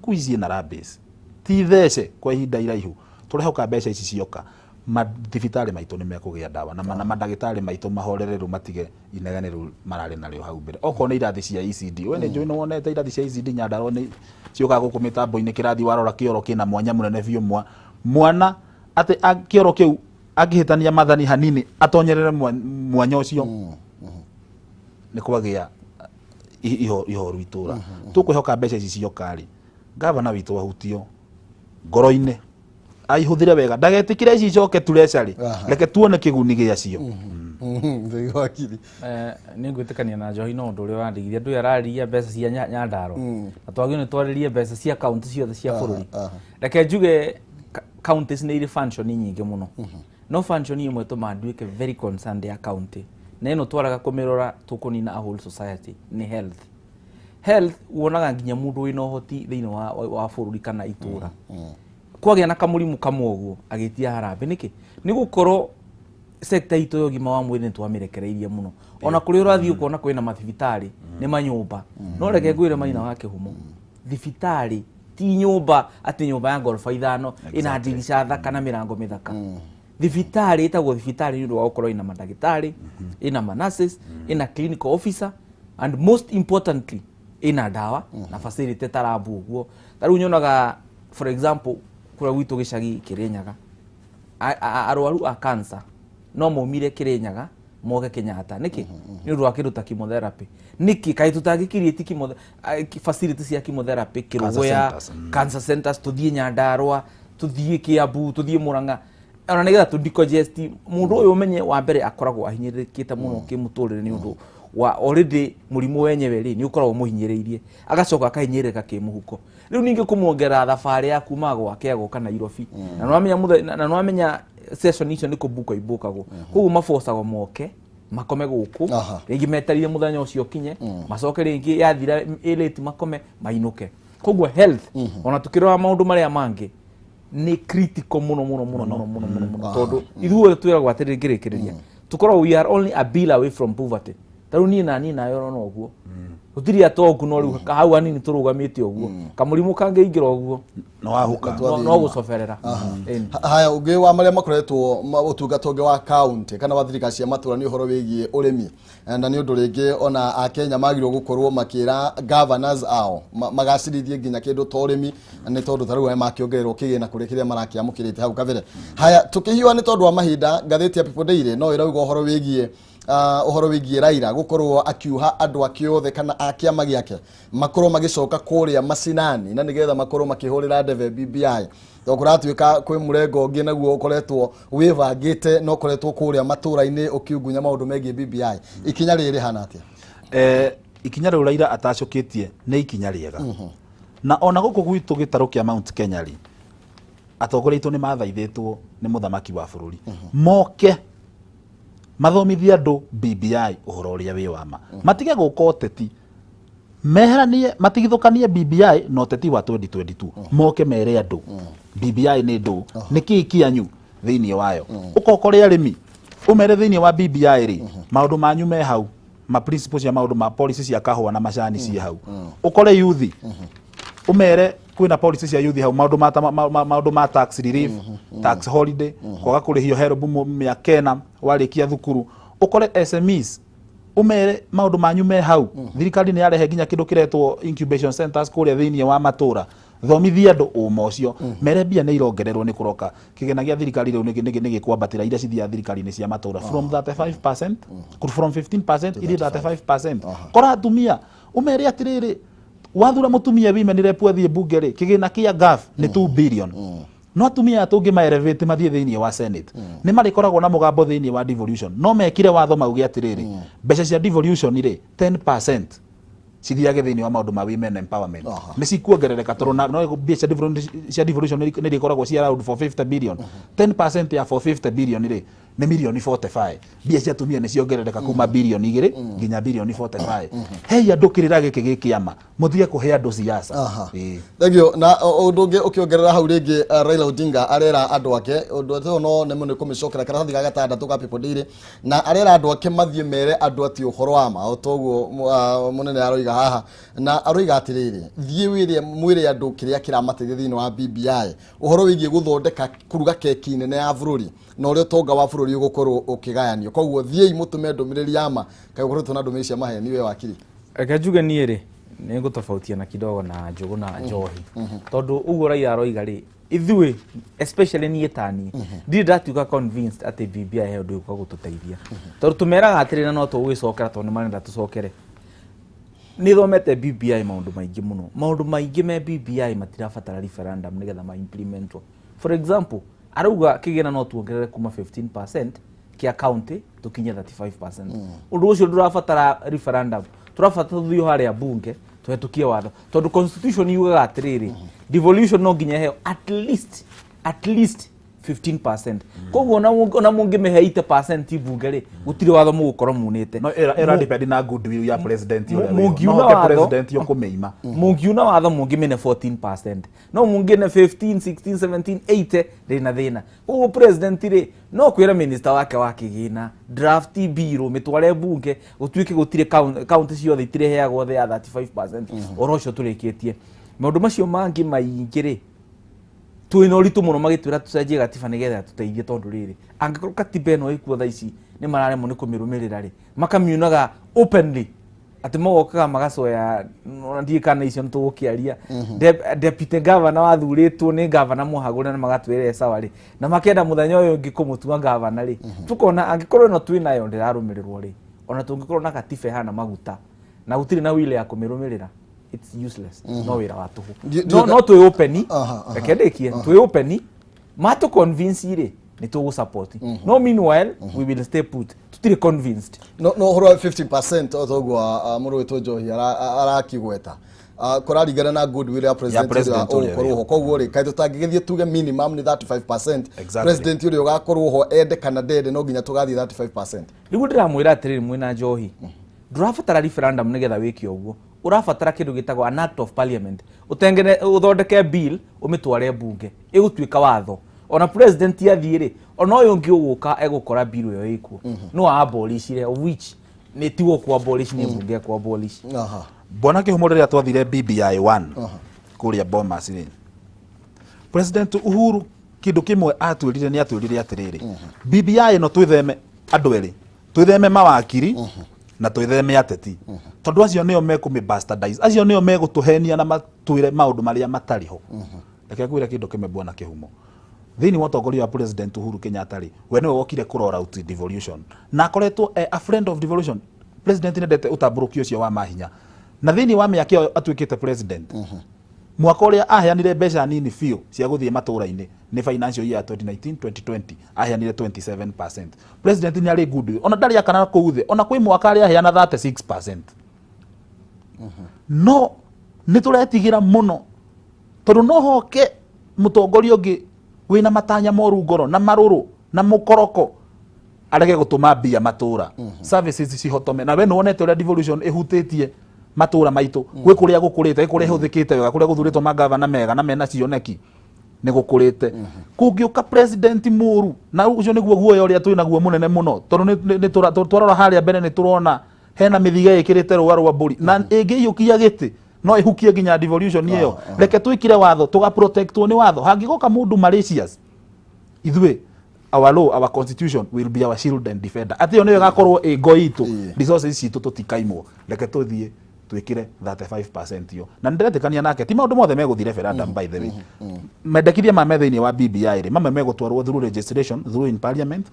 Speaker 3: Ngui ciĩna rabies ti thece kwa ihinda iraihu. Tũrehoka mbeca ici cioka, mathibitarĩ maitũ nĩ mekũgĩa ndawa na mandagĩtarĩ maitũ mahorere rĩu, matige inegene rĩu mararĩ narĩo hau mbere. Okorwo nĩ irathi cia ECD, we nĩ njũĩ nĩ wonete irathi cia ECD Nyandarua nĩ ciũkaga gũkũ mĩtambo-inĩ. Kĩrathi warora kĩoro kĩna mwanya mũnene biũ, mwana atĩ kĩoro kĩu angĩhĩtania mathani hanini atonyerere mwanya ũcio, nĩ kwagĩa ihoru itũra. Tũkwĩhoka mbeca ici cioka rĩ, gavana witũ ahutio ngoro-inĩ, aihũthĩre wega, ndagetĩkĩre ici icoke treasury. Reke tuone kĩguni gĩacio.
Speaker 1: Thĩinĩ wa akili.
Speaker 2: Nĩ ngwĩtĩkania na Njohi no ũndũ ũrĩa ũrandigithia ndũĩ ararĩria mbeca cia Nyandarua, na twagĩrĩirwo nĩ twarĩrie mbeca cia kaunti ciothe cia bũrũri. Reke njuge Counties nĩ irĩ function nyingĩ mũno, no function ĩmwe tũmaga nduĩke very concerned ya county na ĩno twaraga kũmĩrora tũkũnina a whole society nĩ health. Health wonaga nginya mũndũ wĩna ũhoti thĩinĩ wa bũrũri kana itũra kwagĩa na kamũrimũ kamwe ũguo agĩtia harambĩ. Nĩkĩ? Nĩ gũkorwo sector itũ ya ũgima wa mwĩrĩ nĩ twamĩrekereirie mũno. Ona kũrĩa ũrathiĩ ũkona kwĩna mathibitarĩ nĩ manyũmba, no reke ngwĩre, Maina wa Kĩhumo, thibitarĩ ti nyũmba atĩ nyũmba ya ngoroba 5 ĩna ndirica thaka na mĩrango mĩthaka. Thibitarĩ ĩtagwo thibitarĩ nĩ ũndũ wa gũkorwo ĩna mandagĩtarĩ, ĩna manurses, ĩna clinical officer and most importantly ĩna ndawa na facility ta lab ũguo. Ta rĩu nyonaga, for example, kũrĩa gwitũ gĩcagi Kĩrĩnyaga, arwaru a cancer no maumire Kĩrĩnyaga moke Kenyatta. Nĩkĩ? Nĩ ũndũ wa kĩndũ ta chemotherapy. Nĩkĩ kaĩ tũtangĩkiriĩti facility cia chemotherapy Kĩrũgũya?
Speaker 3: Centers.
Speaker 2: Cancer centers, tũthiĩ Nyandarua, tũthiĩ Kiambu, tũthiĩ Murang'a, ona nĩgetha tũ decongest mũndũ ũyũ. Ũmenye wa mbere akoragwo ahinyĩrĩrĩkĩte mũno kĩmũtũrĩre nĩ ũndũ wa already mũrimũ wenyewe rĩ, nĩ ũkoragwo mũhinyĩrĩirie, agacoka akahinyĩrĩrĩka kĩmũhuko. Rĩu ningĩ kũmuongerera thabarĩ ya kuma gwake agoka Nairobi, na nĩwamenya session icio nĩ kũbukwo ibukagwo, koguo mabocagwo moke makome gũkũ, rĩngĩ meterire mũthenya ũcio ũkinye, macoke rĩngĩ yathira ĩ late makome mainũke. Koguo health, ona tukĩrora maũndũ marĩa mangĩ, nĩ critical mũno mũno mũno mũno mũno mũno mũno, tondũ ithuothe twĩragwo atĩrĩ, ngĩrĩkĩrĩria, tũkoragwo we are only a bill away from poverty. Ta rĩu niĩ na niĩ nawe ũrona ũguo gũtirĩ atongu, no rĩu hau hanini tũrũgamĩte ũguo kamũrimũ kangĩingĩra ũguo
Speaker 3: no wahuka.
Speaker 2: No gũcoberera. Ĩni.
Speaker 1: Haya, ũngĩ wa marĩa makoretwo ũtungata ũngĩ wa county kana wa thirikari cia matũra nĩ ũhoro wĩgiĩ ũrĩmi. Na nĩ ũndũ rĩngĩ ona akenya magĩrĩirwo gũkorwo makĩra governors ao magacĩrithie nginya kĩndũ ta ũrĩmi, nĩ tondũ ta rĩu arĩa makĩongererwo kĩgĩna kũrĩ kĩrĩa marakĩamũkĩrĩte hau kabere. Haya, tũkĩhiũha nĩ tondũ wa mahinda, ngathĩti ya People Daily no ĩrauga ũhoro wĩgiĩ Raila gũkorwo akiuha andũ ake othe kana a kĩama gĩake makorwo magĩcoka kũrĩa macinani na nĩgetha makorwo makĩhũrĩra ndebe BBI, tondũ kũratuĩka kwĩ mũrengo ũngĩ naguo ũkoretwo wĩbangĩte na ũkoretwo kũrĩa matũra-inĩ ũkiungunya maũndũ megiĩ BBI. Ikinya rĩrĩ rĩhana atĩa?
Speaker 3: Ikinya rĩu Raila atacũkĩtie nĩ ikinya rĩega, na ona gũkũ gwitũ gĩtarũ kĩa Mount Kenya rĩ, atongoria aitũ nĩ mathaithĩtwo nĩ mũthamaki wa bũrũri moke mathomithie andũ BBI ũhoro ũrĩa wĩ wa ma, matige gũka ũteti, meheranie, matigithũkanie BBI na ũteti wa 2022. Moke mere andũ BBI nĩ ndũ, nĩ kĩĩ kĩanyu thĩinĩ wayo. Ũkokore arĩmi, ũmere thĩinĩ wa BBI rĩ, maũndũ manyu me hau, ma principles cia maũndũ ma policy cia kahũa na macani ciĩ hau. Ũkore yuthi, ũmere kwĩna policy cia yuthi hau, maũndũ ma tax relief, tax holiday, kwaga kũrĩhio HELB mĩaka 4 warĩkia thukuru. Ũkore SMEs, ũmere maũndũ manyu me hau. Thirikari nĩ yarehe nginya kĩndũ kĩretwo incubation centers kũrĩa thĩinĩ wa matũra. Thomithia andũ ũma ũcio, mere mbia nĩ irongererwo, nĩ kũroka kĩgĩna gĩa thirikari rĩu nĩ gĩkwambatĩra iria cithiaga thirikari-inĩ cia matũra from 35%, from 15% irĩ 35%. Kora atumia, ũmere atĩrĩrĩ, wathura mũtumia women rep athiĩ mbunge rĩ, kĩgĩna kĩa gaf nĩ 2 billion, no atumia aya tũngĩ elevate mathiĩ thĩinĩ wa Senate nĩ marĩkoragwo na mũgambo thĩinĩ wa devolution. No mekire watho mauge atĩrĩrĩ, mbeca cia devolution rĩ, 10% cithiage thĩinĩ wa maũndũ ma women empowerment. Nĩ cikuongerereka tondũ no mbia cia devolution nĩ irĩkoragwo ci around 450 billion. 10% ya 450 billion rĩ, nĩ mirioni 45. Mbia cia atumia nĩ ciongerereka kuma birioni 2 nginya birioni 45. Hei andũ kĩrĩra gĩkĩ gĩ kĩama, mũtige kũhe andũ siasa. Ĩĩ.
Speaker 1: Thank you. Na ũndũ ũngĩ ũkĩongerera hau rĩngĩ, Raila Odinga arera andũ ake ũndũ ũyũ, no nĩ nĩ kũmĩcokera karatathi ga gatandatũ ka People Daily, na arera andũ ake mathiĩ mere andũ atĩ ũhoro wa ma o toguo mũnene aroiga haha, na aroiga atĩrĩrĩ, thiĩ wĩre mwĩre andũ kĩrĩa kĩramateithia thĩinĩ wa BBI, ũhoro wĩgiĩ gũthondeka kũruga keki nene ya bũrũri na ũrĩa ũtonga wa bũrũri ũgũkorwo ũkĩgayanio. Koguo thiĩi mũtũme ndũmĩrĩri ya ma. Kaĩ ũkoretwo na ndũmĩrĩri cia maheni, we wakiri?
Speaker 2: Reke njuge niĩ rĩ, nĩ ngũtofautia na kidogo na njũgũ na njohi, tondũ ũguo Raila aroiga rĩ, ithuĩ especially niĩ taniĩ ndirĩ ndatuĩka convinced atĩ BBI he ũndũ ĩgũka gũtũteithia, tondũ tũmeraga atĩrĩ, na no tũgũgĩcokera tondũ nĩ marenda tũcokere. Nĩ thomete BBI maũndũ maingĩ mũno. Maũndũ maingĩ me BBI matirabatara referendum nĩgetha ma implementwo. For example, arauga kĩgĩna no tuongerere kuma 15% kĩa county tũkinye 35%. Ũndũ ũcio ndũrabatara referendum, tũrabatara tũthiĩ harĩa bunge tũhetũkie watho, tondũ constitution yugaga atĩrĩrĩ, devolution no nginya ĩheo at least At least 15%. Koguo ona mũngĩmĩhe 80% mbunge rĩ, gũtirĩ watho mũgũkorwo munĩte.
Speaker 3: No ĩra depend na goodwill ya president ũrĩa wĩho.
Speaker 2: Mũngiuna
Speaker 3: No hote
Speaker 2: watho-
Speaker 3: president yo kũmĩima.
Speaker 2: Mũngiuna watho mũngĩmĩne 14%, no mũngĩne 15, 16, 17, 80 rĩna thĩna. Koguo president rĩ, no kwĩra minister wake wa kĩgĩna, draft bill, mĩtware mbunge, gũtuĩke gũtirĩ county ciothe itirĩheagwo thĩ ya 35%. Ũhoro ũcio tũrĩkĩtie. Maũndũ macio mangĩ maingĩ rĩ, twĩna ũritũ mũno magĩtwĩra tũcenjie gatiba nĩgetha tũteithie, tondũ rĩrĩ, angĩkorwo katiba ĩno ĩkuo thaa ici nĩ mararemwo nĩ kũmĩrũmĩrĩra rĩ, makamiunaga openly, atĩ magokaga magacoya, ona ndiĩ kana icio nĩtũgũkĩaria. Deputy governor wathurĩtwo nĩ governor mũhagũre na magatwĩra sawa rĩ, na makenda mũthenya ũyũ ũngĩ kũmũtua governor rĩ, tukona angĩkorwo ĩno twĩnayo ndĩrarũmĩrĩrwo rĩ, ona tũngĩkorwo na katiba ĩhana maguta na gũtirĩ na will ya kũmĩrũmĩrĩra, it's useless, no wĩra wa tũhũ. No twĩ open.
Speaker 1: Aha, aha.
Speaker 2: Reke ndĩkie. Twĩ open, matũ convince rĩ, nĩ tũgũ support, no meanwhile we will stay put, tũtirĩ convinced.
Speaker 1: No ũhoro wa 50% o toguo mũrũ wĩtwo Njohi arakigweta, kũraringana na goodwill ya president ũrĩa
Speaker 3: president ũrĩa
Speaker 1: ũgũkorwo ho.
Speaker 3: wĩho.
Speaker 1: Koguo rĩ, kaĩ tũtangĩgĩthiĩ tuge minimum nĩ 35%?
Speaker 3: Exactly.
Speaker 1: President ũrĩa ũgakorwo ho, ende kana ndende, no nginya tũgathiĩ 35%.
Speaker 2: Rĩu ndĩramwĩra atĩrĩrĩ, mwĩna Njohi, ndũrabatara referendum nĩgetha wĩke ũguo. Ũrabatara kĩndũ gĩtagwo an act of parliament, ũtengene ũthondeke bill, ũmĩtware mbunge, ĩgũtuĩka watho. Ona president athiĩ rĩ, ona ũyũ ũngĩ ũgũka egũkora bill ĩyo ĩkuo, no abolishire, of which nĩ tiwo ku abolish, nĩ mbunge ku abolish.
Speaker 3: Bwana Kĩhumo, rĩrĩa twathire BBI 1 kũrĩa Bomas rĩ, President Uhuru kĩndũ kĩmwe atwĩrire, nĩ atwĩrire atĩrĩrĩ, BBI ĩno twĩtheme andũ erĩ, twĩtheme mawakiri na twĩtheme ateti, tondũ acio nĩo mekũmĩ bastardize, acio nĩo megũtũhenia na matwĩre maũndũ marĩa matarĩ ho. Reke ngwĩre kĩndũ kĩmwe, bwana Kĩhumo, thĩinĩ wa ũtongoria wa President Uhuru Kenyatta rĩ, we nĩwe wokire kũrora out devolution na akoretwo a friend of devolution. President nĩendete ũtambũrũki ũcio wa mahinya, na thĩinĩ wa mĩaka ĩyo atuĩkĩte president, mwaka ũrĩa aheanire mbeca nini biũ cia gũthiĩ matũra-inĩ nĩ financial year 2019 2020, aheanire 27%. President nĩ arĩ good, ona ndarĩ akana kũu thĩ, ona kwĩ mwaka arĩa aheana 36%. No nĩ tũretigĩra mũno, tondũ no hoke mũtongoria ũngĩ wĩna matanya moru ngoro na marũrũ na mũkoroko, arege gũtũma mbia matũra, services cihotome. Na we nĩwonete ũrĩa devolution ĩhutĩtie matũra maitũ. Gwĩ kũrĩa gũkũrĩte, gwĩ kũrĩa ĩhũthĩkĩte wega, kũrĩa gũthurĩtwo magavana mega na mena cioneki nĩ gũkũrĩte. Kũngĩũka president mũru, na ũcio nĩguo guoya ũrĩa twĩ naguo mũnene mũno, tondũ nĩ twarora harĩa mbere, nĩ tũrona hena mĩthiga ĩkĩrĩte rũa rwa mbũri, na ĩngĩiyũkia gĩtĩ no ĩhukie nginya devolution ĩyo. Reke twĩkire watho, tũgaprotectwo nĩ watho. Hangĩgoka mũndũ malicious, ithuĩ our law, our constitution will be our shield and defender, atĩ ĩyo nĩyo ĩgakorwo ĩ ngo itũ. Resources citũ tũtikaimwo. Reke tũthiĩ twĩkĩre 35% yo, na nĩndĩretĩkania nake, ti maũndũ mothe megũthiĩ referendum. By the way, mendekithia ma me thĩinĩ wa BBI rĩ, mamwe megũtwarwo through legislation, through in parliament.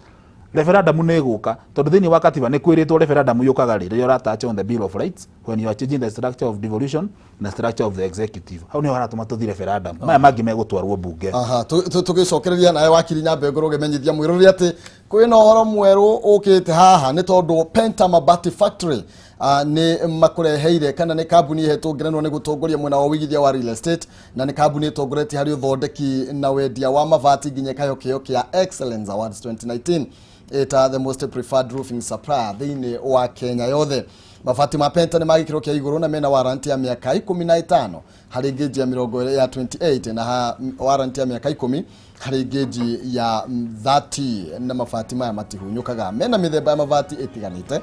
Speaker 3: Referendum nĩ ĩgũka, tondũ thĩinĩ wa katiba nĩ kwĩrĩtwo referendum yũkaga rĩ, rĩrĩa ũratouch on the Bill of Rights, when you are changing the structure of devolution na structure of the executive. Hau nĩho haratũma tũthiĩ referendum. Maya mangĩ megũtwarwo mbunge.
Speaker 1: Aha, tũgĩcokereria nawe wakiri Nyambe ngorwo ũgĩmenyithia mwĩrũri atĩ kwĩna ũhoro mwerũ ũkĩte haha, nĩ tondũ Penta Mabati Factory nĩ makũreheire, kana nĩ kambuni ĩhetwo ngerenwa nĩ gũtongoria mwena wa ũigithia wa real estate, na nĩ kambuni ĩtongoretie harĩ ũthondeki na wendia wa mabati, nginya ĩkaheo kĩheo kĩa Excellence Awards 2019 ĩta the most preferred roofing supplier thĩinĩ wa Kenya yothe. Mabati ma Penta nĩ ma gĩkĩro kĩa igũrũ na mena warranty ya mĩaka 15 harĩ ngĩnji ya 20 ya 28, na warranty ya mĩaka 10 harĩ ngĩnji ya 30. Na mabati maya matihunyũkaga. Mena mĩthemba ya mabati ĩtiganĩte,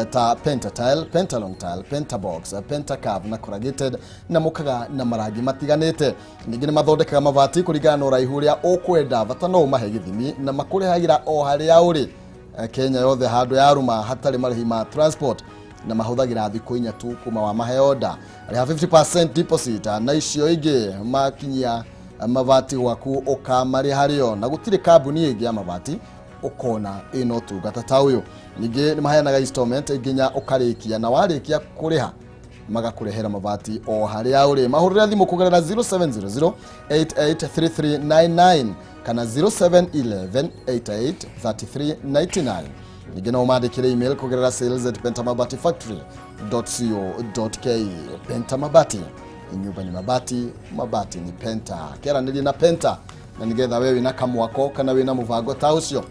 Speaker 1: ta pentatile, pentalong tile, pentabox, pentacave na corrugated, na mũkaga na marangi matiganĩte. Ningĩ nĩ mathondekaga mabati kũringana na ũraihu ũrĩa ũkwenda, bata no ũmahe gĩthimi, na makũrehagĩra o harĩa ũrĩ, Kenya yothe, handũ yarũma, hatarĩ marĩhi ma transport, na mahũthagĩra thikũ 4 tu kuma wa mahe order. Rĩha 50% deposit, na icio ingĩ makinyia mabati gwaku ũkamarĩha rĩo, na gũtirĩ kambuni ĩngĩ ya mabati ũkona ĩna ũtungata ta ũyũ. Ningĩ nĩ maheanaga installment nginya ũkarĩkia, na warĩkia kũrĩha magakũrehera mabati o harĩa ũrĩ. Mahũrĩre thimũ kũgerera 0700 883399 kana 0711 88 3399. Ningĩ no ũmandĩkĩre email kũgerera sales@pentamabatifactory.co.ke. Penta Mabati, nyumba ni mabati, mabati ni Penta. Kĩaranĩrie na Penta. Na nĩgetha we wĩna kamwako kana wĩna mũbango ta ũcio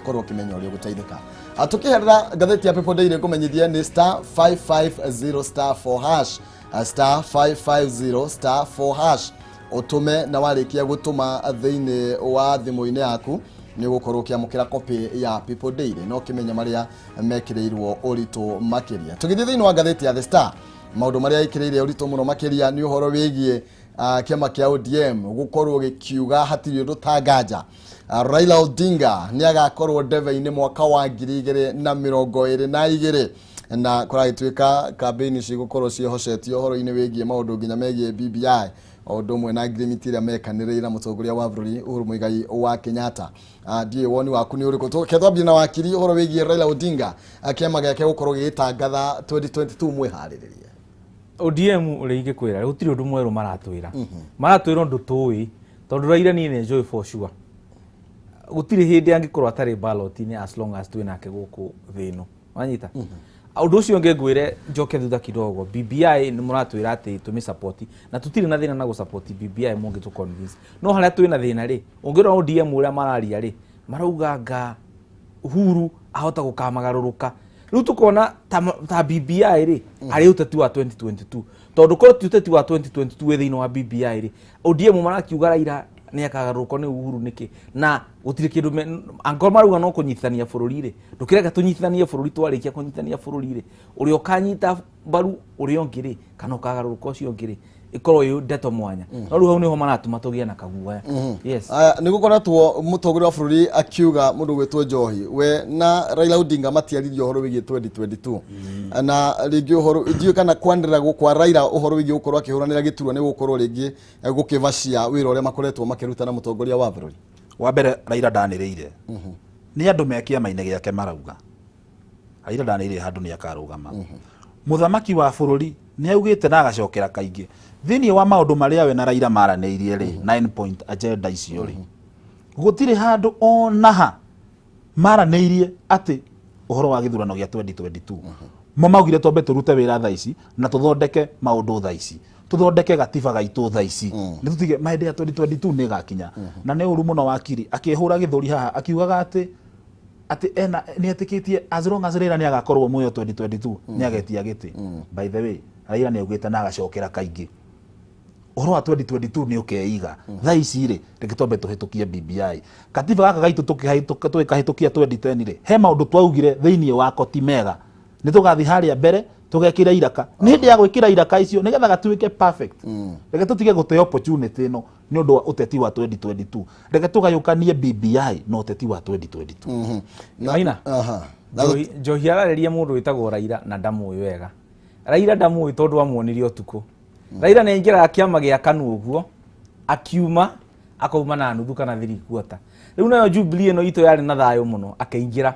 Speaker 1: korwo ũkĩmenya ũrĩa ũgũteithĩka. Tũkĩherera ngathĩti ya People Daily ngũmenyithie nĩ star 550 star 4 hash, star 550 star 4 hash ũtũme, na warĩkia gũtũma thĩinĩ wa thimũ-inĩ yaku nĩ ũgũkorwo ũkĩamũkĩra copy ya People Daily na ũkĩmenya marĩa mekĩrĩirwo ũritũ makĩria. Tũgĩthiĩ thĩinĩ wa ngathĩti ya The Star, maũndũ marĩa ĩkĩrĩire ũritũ mũno makĩria nĩ ũhoro wĩgiĩ kĩama kĩa ODM gũkorwo gĩkiuga hatirĩ ũndũ ta nganja Raila Odinga nĩ agakorwo ndebe-inĩ mwaka wa 2022, na kũragĩtuĩka kambĩini cigũkorwo ciĩhocetie ũhoro-inĩ wĩgiĩ maũndũ nginya megiĩ BBI o ũndũ ũmwe na ngirimiti ĩrĩa mekanĩrĩire na mũtongoria wa bũrũri Uhuru Muigai wa Kenyatta. Ndiũĩ woni waku nĩ ũrĩkũ. Ke twambie na wakiri ũhoro wĩgiĩ Raila Odinga, kĩama gĩake gũkorwo gĩgĩtangatha 2022 mwĩharĩrĩrie.
Speaker 2: ODM ũrĩa ingĩkwĩra, gũtirĩ ũndũ mwerũ maratwĩra, maratwĩra ũndũ tũĩ, tondũ Raila niĩ nĩ njũĩ for sure gũtirĩ hĩndĩ angĩkorwo atarĩ ballot-inĩ as long as twĩ nake gũkũ thĩ ĩno, wanyita. Ũndũ ũcio ũngĩ ngwĩre, njoke thutha kidogo, BBI nĩ mũratwĩra atĩ tũmĩ na tũtirĩ na thĩna na gũ BBI mũngĩ convince, no harĩa twĩna thĩna rĩ, ũngĩrora ODM ũrĩa mararia rĩ, marauga nga Uhuru ahota gũkamagarũrũka. Rĩu tũkona ta BBI rĩ harĩ ũteti wa 2022, tondũ korwo ti ũteti wa 2022 wĩ thĩinĩ wa BBI rĩ, ODM marakiuga Raila nĩ akagarũrũka nĩ Uhuru nĩkĩ? Na gũtirĩ kĩndũ angorwo marauga no kũnyitithania bũrũri rĩ, ndũkĩreka tũnyitithanie bũrũri. Twarĩkia kũnyitithania bũrũri rĩ, ũrĩa ũkanyita mbaru ũrĩa ũngĩ rĩ, kana ũkagarũrũka ũcio ũngĩ rĩ, ĩkorwo ĩ ndeto mwanya. No rĩu hau nĩho maratũma tũgĩe na kaguoya, yes.
Speaker 1: Aya, nĩ gũkoretwo mũtongoria wa bũrũri akiuga mũndũ gwĩtwo Njohi we na Raila Odinga matiaririe ũhoro wĩgiĩ 2022, na rĩngĩ ũhoro ndiũĩ kana kwanĩrĩra kwa Raila ũhoro wĩgiĩ gũkorwo akĩhũranĩra gĩturwa nĩ gũkorwo rĩngĩ gũkĩbacia wĩra ũrĩa makoretwo makĩruta na mũtongoria wa bũrũri.
Speaker 3: Wa mbere, Raila ndanĩrĩire, nĩ andũ me kĩama-inĩ gĩake marauga Raila ndanĩrĩire handũ nĩ akarũgama. Mũthamaki wa bũrũri nĩ augĩte na agacokera kaingĩ thĩinĩ wa maũndũ marĩa we na Raila maranĩirie rĩ, 9 point agenda icio rĩ, gũtirĩ handũ ona ha maranĩirie atĩ ũhoro wa gĩthurano gĩa 2022. Mo maugire twambe tũrute wĩra thaa ici na tũthondeke maũndũ thaa ici, tũthondeke gatiba gaitũ thaa ici, nĩ tũtige mahĩndĩ ya 2022 nĩ ĩgakinya. Na nĩ ũru mũno wakiri akĩhũra gĩthũri haha akiugaga atĩ ena nĩ etĩkĩtie as long as Raila nĩ agakorwo muoyo 2022 nĩ agetia gĩtĩ. By the way, Raila nĩ augĩte na agacokera kaingĩ ũhoro wa 2022 nĩ ũkeiga. Thaa ici rĩ, reke twambe tũhĩtũkie BBI, katiba gaka gaitũ. Tũgĩkahĩtũkia 2010 rĩ, he maũndũ twaugire thĩinĩ wako ti mega, nĩ tũgathiĩ harĩa mbere tũgekĩra iraka. Nĩ hĩndĩ ya gwĩkĩra iraka icio nĩgetha gatuĩke perfect. Reke tũtige gũte opportunity ĩno nĩ ũndũ wa ũteti wa 2022. Reke tũgayũkanie BBI na ũteti wa 2022.
Speaker 2: Maina.
Speaker 1: Aha.
Speaker 2: Njohi ararĩria mũndũ wĩtagwo Raila na ndamũĩ wega. Raila ndamũĩ tondũ amuonirie ũtukũ. Raila nĩ aingĩraga kĩama gĩa KANU ũguo, akiuma akauma na nuthu kana 3/4. Rĩu nayo Jubilee ĩno itũ yarĩ na thayũ mũno akĩingĩra.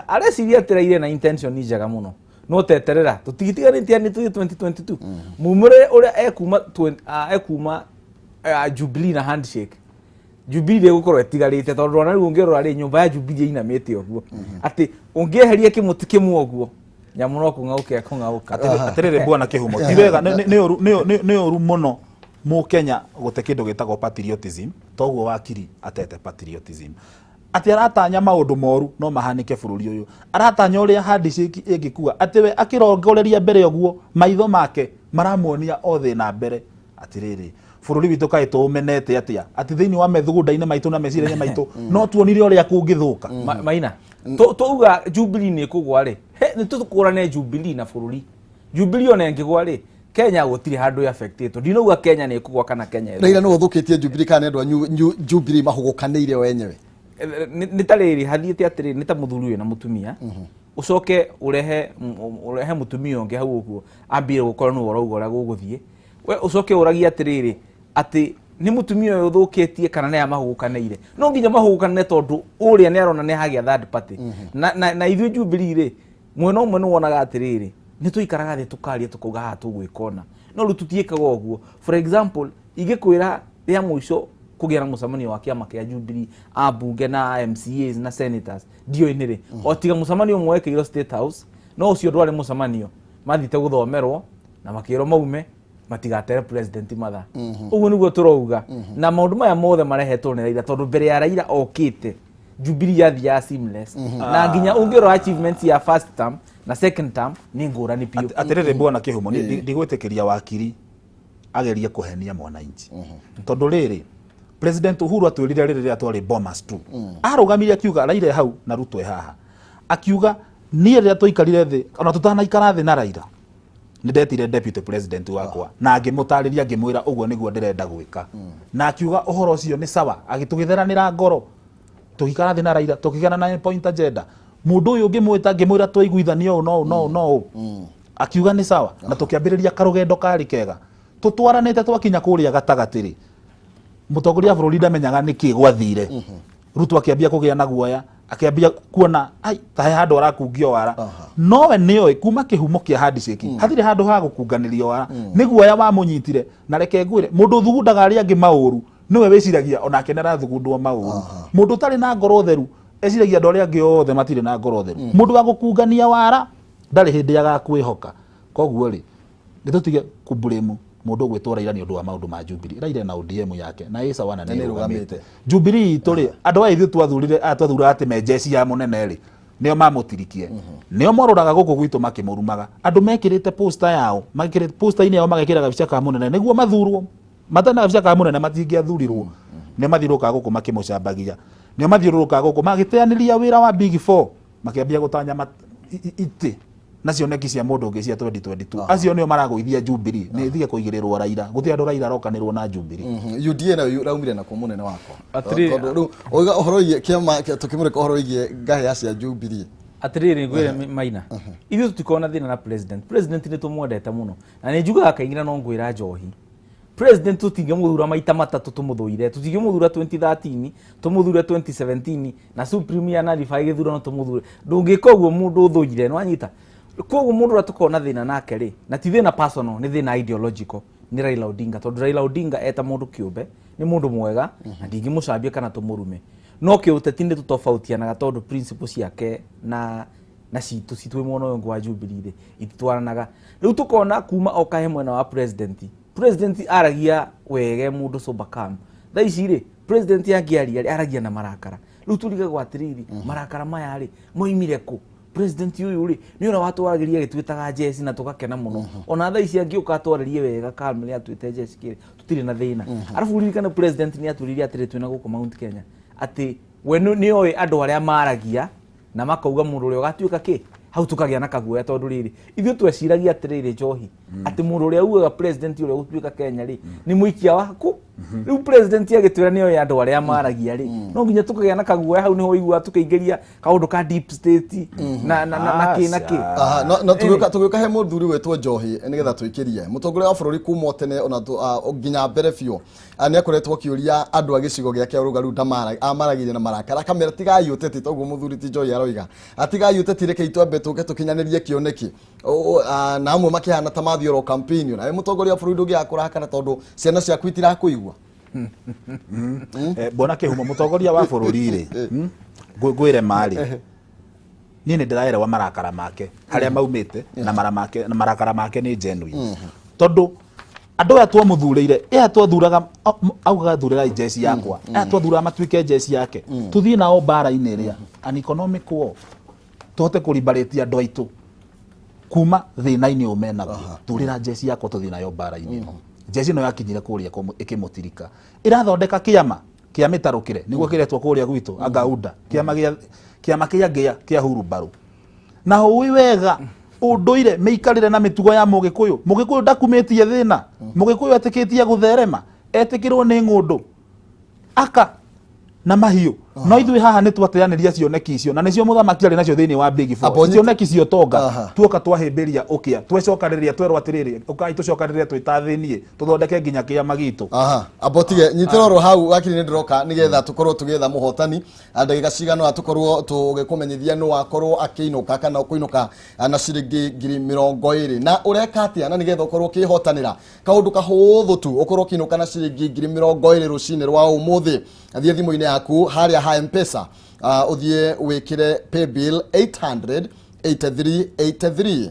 Speaker 2: Areciria atĩ Raila na intention njega mũno, no teterera tũtigitiganĩtie nĩ tũthiĩ 2022 mumĩre ũrĩa ekuma Jubilee na handshake. Jubilee ndĩgũkorwo ĩtigarĩte, tondũ ona rĩu ũngĩrora rĩ, nyũmba ya Jubilee ĩinamĩte ũguo atĩ ũngĩeheria kĩmũtĩ kĩmwe ũguo, nyamũ no kũng'aũka ĩkũng'aũka.
Speaker 3: Atĩrĩrĩ bwana Kĩhumo, ti wega, nĩ ũru mũno mũkenya gũte kĩndũ gĩtagwo patriotism. Toguo wakiri atete patriotism atĩ aratanya maũndũ moru no mahanĩke bũrũri ũyũ, aratanya ũrĩa handshake ĩngĩkua, atĩ we akĩrongoreria mbere ũguo maitho make maramuonia o thĩna mbere. Atĩrĩrĩ, bũrũri witũ kaĩ tũũmenete atĩa atĩ thĩinĩ wa methugunda-inĩ maitũ na meciria-inĩ maitũ no tuonire ũrĩa kũngĩthũka?
Speaker 2: Maina, tuuga Jubilee nĩ ĩkũgwa rĩ, nĩ tũkũrane Jubilee na bũrũri. Jubilee ona ĩngĩgwa rĩ, Kenya gũtirĩ handũ affectĩtwo. Ndinauga Kenya nĩ ĩkũgwa kana Kenya ĩthũke.
Speaker 1: Raila nĩwe ũthũkĩtie Jubilee kana nĩ andũ a Jubilee mahũgũkanĩire o enyewe?
Speaker 2: Nĩ ta rĩrĩ hathiĩte atĩrĩrĩ, nĩ ta mũthuri wĩna mũtumia, ũcoke ũrehe mũtumia ũngĩ hau ũguo ambie gũkorwo nĩwe ũrauga ũrĩa gũgũthiĩ. We ũcoke ũragie atĩrĩrĩ, atĩ nĩ mũtumia ũyũ ũthũkĩtie kana nĩ aya mahũgũkanĩire? No nginya mahũgũkanĩre, tondũ ũrĩa nĩ arona nĩ hagĩa third party. Na ithuĩ Jubilee rĩ, mwena ũmwe nĩ wonaga atĩrĩrĩ, nĩ tũikaraga thĩ tũkaria tũkauga haha tũgwĩka ũna, no rĩu tũtiĩkaga ũguo. For example, ingĩkwĩra rĩa mũico kũgĩa na mũcemanio wa kĩama kĩa Jubilee, ambunge na MCAs na senators, ndiũĩ nĩ rĩ, o tiga mũcemanio ũmwe wekĩirwo State House, no ũcio ndwarĩ mũcemanio, mathiĩte gũthomerwo na makĩrwo maume. Matigatere president matha. Ũguo nĩguo tũrauga. Na maũndũ maya mothe marehetwo nĩ Raila, tondũ mbere ya Raila okĩte Jubilee yathiaga seamless, na nginya ũngĩrora achievements ya first term na second term nĩ ngũrani biũ.
Speaker 3: Atĩrĩrĩ, bwana Kĩhumo, ndigwĩtĩkĩria wakiri agerie kũhenia mwananchi, tondũ rĩrĩ, President Uhuru atwĩrire rĩrĩ rĩrĩa twarĩ Bomas tu, arũgamire akiuga Raila e hau na Ruto e haha, akiuga niĩ rĩrĩa twaikarire thĩ, ona tũtanaikara thĩ na Raila, nĩ ndetire deputy president wakwa na ngĩmũtarĩria, ngĩmwĩra ũguo nĩguo ndĩrenda gwĩka, na akiuga ũhoro ũcio nĩ sawa. Agĩtũgĩtheranĩra ngoro, tũgĩikara thĩ na Raila, tũkĩgana na point agenda. Mũndũ ũyũ ngĩmwĩta, ngĩmwĩra twaiguithania ũũ no ũũ no ũũ no ũũ, akiuga nĩ sawa, na tũkĩambĩrĩria karũgendo karĩ kega tũtwaranĩte. Twakinya kũrĩa gatagatĩ rĩ, mũtongoria wa bũrũri ndamenyaga nĩkĩ gwathire. Ruto akĩambia kũgĩa na guoya, akĩambia kuona ai ta he handũ arakungio wara, nowe nĩoĩ kuma kĩhumo kĩa handshake hatirĩ handũ ha gũkunganĩrio wara. Nĩ guoya wamũnyitire. Na reke ngwĩre, mũndũ ũthugundaga arĩa angĩ maũru nĩwe wĩciragia onake nĩ arathugundwo maũru. Mũndũ ũtarĩ na ngoro theru eciragia andũ arĩa angĩ othe matirĩ na ngoro theru. Mũndũ wa gũkungania wara ndarĩ hĩndĩ agakwĩhoka. Koguo rĩ, nĩ tũtige kũblame mũndũ ũgwĩtwo Raila nĩ ũndũ wa maũndũ ma Jubilee. Raila na ODM yake na ĩ sawa na
Speaker 1: Na
Speaker 3: nĩ
Speaker 1: nĩ
Speaker 3: ĩrũgamĩte.
Speaker 1: ĩrũgamĩte.
Speaker 3: Jubilee itũ rĩ, andũ aya ithuĩ twathurire, aya twathuraga atĩ me njeci ya mũnene rĩ, nĩo mamũtirikie, nĩo mororaga gũkũ gwitũ makĩmũrumaga. Andũ mekĩrĩte poster yao, mekĩrĩte poster-inĩ yao magekĩra gabica ka mũnene nĩguo mathurwo. Matarĩ na gabica ka mũnene matingĩathurirwo. Nĩo mathiũrũrũkaga gũkũ makĩmũcambagia, nĩo mathiũrũrũkaga gũkũ magĩteanĩria wĩra wa Big Four, makĩambia gũtanya itĩ na cioneki cia mũndũ ũngĩ cia 2022. Acio nĩo maragũithia Jubilee. Nĩ ĩtige kũigĩrĩrwo Raila. Gũtirĩ andũ Raila arokanĩrwo na Jubilee.
Speaker 1: UDA nayo raumire nakuo, mũnene wakwa?
Speaker 2: Atĩrĩrĩ-
Speaker 1: Tondũ rĩu ũiga ũhoro wĩgiĩ kĩama, tũkĩmũrĩka ũhoro wĩgiĩ ngahĩa cia Jubilee.
Speaker 2: Atĩrĩrĩ, ngwĩre Maina, ithuĩ tũtikoragwo na thĩna na president. President nĩ tũmwendete mũno, na nĩ njugaga kaingĩ na no ngwĩra njohi, president tũtingĩmũthura maita matatũ tũmũthũire. Tũtingĩmũthura 2013, tũmũthure 2017, na supreme ya nullify gĩthurano tũmũthure. Ndũngĩka ũguo mũndũ ũthũire, nĩwanyita? Koguo mũndũ ũrĩa tũkoragwo na thĩna nake rĩ, na ti thĩna personal, nĩ thĩna ideological, nĩ Raila Odinga, tondũ Raila Odinga eta mũndũ kĩũmbe nĩ mũndũ mwega na ndingĩmũcambia kana tũmũrume, no kĩũteti nĩ tũtofautianaga, tondũ principle ciake na citũ citũ mwena ũyũ ũngĩ wa Jubilee rĩ ititwaranaga. Rĩu tũkona kuma oka he mwena wa president, president aragia wege, mũndũ sober, calm. Thaa ici rĩ, president angĩaria rĩ, aragia na marakara. Rĩu tũrigagwo atĩrĩrĩ, marakara maya rĩ moimire kũ? President ũyũ rĩ, nĩ ũrĩa watwaragĩria agĩtwĩtaga njeci na tũgakena mũno. Ona thaa ici angĩũka atwarĩrie wega calmly atwĩte njeci kĩrĩ, tũtirĩ na thĩna. Arabu ũririkane president nĩ atwĩrire atĩrĩ, twĩna gũkũ Mount Kenya, atĩ we nĩ oĩ andũ arĩa maragia na makauga mũndũ ũrĩa ũgatuĩka kĩ hau. Tũkagĩa na kaguoya, tondũ rĩrĩ, ithuĩ tweciragia atĩrĩrĩ, njohi, atĩ mũndũ ũrĩa ugaga president ũrĩa ũgũtuĩka Kenya rĩ nĩ mũikia waku. Rĩu president agĩtwĩra nĩ oĩ andũ arĩa maragia rĩ, no nginya tũkagĩa na kaguoya. Hau nĩho ũiguaga tũkĩingĩria kaũndũ ka deep state na kĩ na kĩ.
Speaker 1: Aha, no tũgĩũka he mũthuri wĩtwo Njohi nĩgetha tũikĩrie mũtongoria wa bũrũri kuma o tene ona nginya mbere biũ. Nĩ akoretwo akĩũria andũ a gĩcigo gĩake rũgaru amaragĩria na marakara, akamera tigai ũteti. Toguo mũthuri ti Njohi aroiga atigai ũteti, rekei twambe tũke tũkinyanĩrie kĩoneki. Na amwe makĩhana ta mathiĩ oro campaign. Nawe mũtongoria wa bũrũri ndũngĩaga kũrakara tondũ ciana ciaku itirakũigua.
Speaker 3: Bwana Kĩhumo, mũtongoria wa bũrũri rĩ, ngwĩre marĩ niĩ nĩ ndĩraerewa marakara make harĩa maumĩte, na mara make na marakara make nĩ genuine, tondũ andũ aya twamũthurĩire, aya twathuraga, augaga thurĩrai njeci yakwa, aya twathuraga matuĩke njeci yake, tũthiĩ nao mbara-inĩ ĩrĩa an economic war, tũhote kũrimbarĩtia andũ aitũ kuma thĩna-inĩ ũyũ menaguo. Thurĩra njeci yakwa tũthiĩ nayo mbara-inĩ ĩno. Njeci ĩno yakinyire kũrĩa ĩkĩmũtirika, ĩrathondeka kĩama kĩa mĩtarũkĩre nĩguo kĩretwo kũrĩa gwitũ Angauda, kĩama gĩa kĩama kĩa ngĩa kĩa hurumbarũ. Na ũĩ wega ũndũire, mĩikarĩre na mĩtugo ya mũgĩkũyũ. Mũgĩkũyũ ndakumĩtie thĩna. Mũgĩkũyũ etĩkĩtie gũtherema, etĩkĩrwo nĩ ng'ũndũ aka na mahiũ. No ithuĩ haha nĩ twateanĩria cioneki icio, na nĩcio mũthamaki arĩ nacio thĩinĩ wa Big Four.
Speaker 1: Abo
Speaker 3: cioneki cia ũtonga. Tuoka twahĩmbĩria ũkĩa, twecokanĩrĩria, twerwo atĩrĩrĩ, ũkai tũcokanĩrĩre twĩ ta thĩniĩ, tũthondeke nginya kĩama gitũ.
Speaker 1: Aha, amba tige nyitĩra oro hau, wakiri, nĩ ndĩroka nĩgetha tũkorwo tũgĩetha mũhotani. Ndagĩka cigana ũna tũkorwo tũgĩkũmenyithia nũ wakorwo akĩinũka kana kũinũka na ciringi 20,000. Na ũreka atĩa na nĩgetha ũkorwo ũkĩhotanĩra kaũndũ kahũthũ tu, ũkorwo ũkĩinũka na ciringi 20,000 rũcinĩ rwa ũmũthĩ? Thiĩ thimũ-inĩ yaku harĩa ha M-Pesa, ũthiĩ wĩkĩre paybill 800 8383.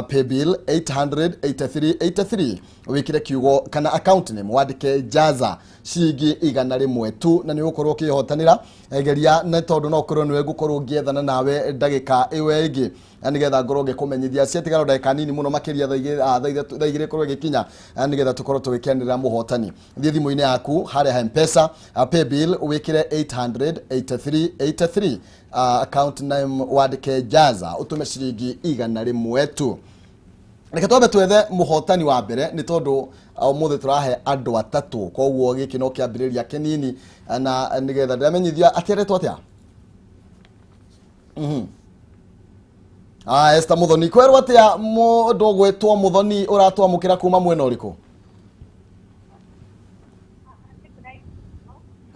Speaker 1: Paybill 88383 wikire kiugo kana account name wandike Jaza ciringi 100 tu na nĩ ũgũkorwo ũkĩhotanĩra. Geria nĩ tondũ no ũkorwo nĩwe ngũkorwo ngĩethana nawe ndagĩka ĩyo ĩngĩ nĩgetha ngorwo ngĩkũmenyithia ciatigara ndagĩka nini mũno makĩria thaa 2 ĩkorwo ĩgĩkinya nĩgetha tũkorwo tũgĩkenera mũhotani. Thiĩ thimũ-inĩ yaku harĩa ha M-Pesa, Paybill wĩkĩre 88383, account name wandĩke Jaza ũtũme ciringi 100 tu. Reke twambe twethe mũhotani wa mbere nĩ tondũ ũmũthĩ tũrahe andũ atatũ, koguo gĩkĩ no kĩambĩrĩria kĩnini na nĩgetha ndĩramenyithia atĩ aretwo atĩa. Esther Muthoni, kwerwo atĩa mũndũ ũgwĩtwo Muthoni ũratwamũkĩra kuma mwena ũrĩkũ?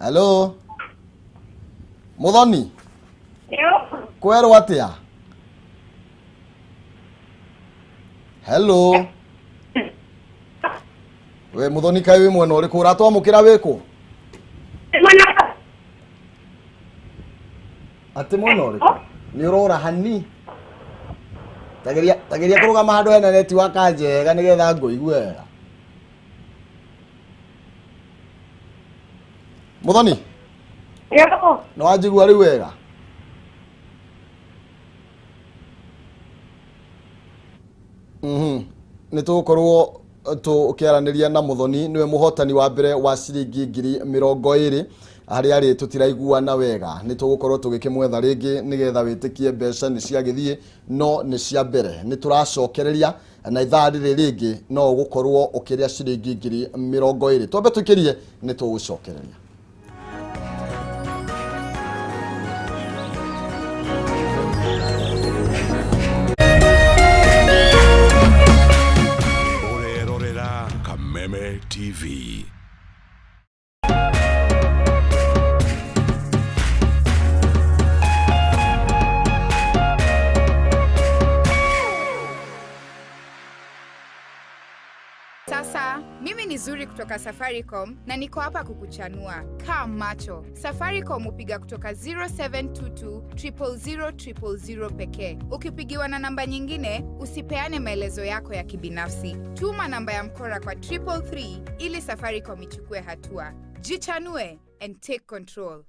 Speaker 1: Hello Muthoni, kwerwo atĩa? Hello we Muthoni, kaĩ wĩ mwena ũrĩkũ ũratwamũkĩra wĩkũ? Atĩ mwena ũrĩkũ? Nĩ ũrora hani. Tageria tageria kũrũgama handũ hena network njega nĩgetha ngũigue wega. Muthoni, nĩ wanjigua rĩu wega? Nĩ tũgũkorwo tũkĩaranĩria na Muthoni, nĩwe mũhotani wa mbere wa ciringi 20,000. Harĩa arĩ tũtiraiguana wega, nĩ tũgũkorwo tũgĩkĩmwetha rĩngĩ nĩgetha wĩtĩkie mbeca nĩ ciagĩthiĩ no nĩ cia mbere. Nĩ tũracokereria na ithaa rĩrĩ rĩngĩ no ũgũkorwo ũkĩrĩa ciringi 20,000. Twambe tũikĩrie, nĩ tũgũcokereria.
Speaker 4: Ũrerorera Kameme TV.
Speaker 5: Sasa mimi ni Zuri kutoka Safaricom na niko hapa kukuchanua. Kaa macho. Safaricom hupiga kutoka 0722 000 000 pekee. Ukipigiwa na namba nyingine, usipeane maelezo yako ya kibinafsi. Tuma namba ya mkora kwa 333 ili Safaricom ichukue hatua. Jichanue and take control.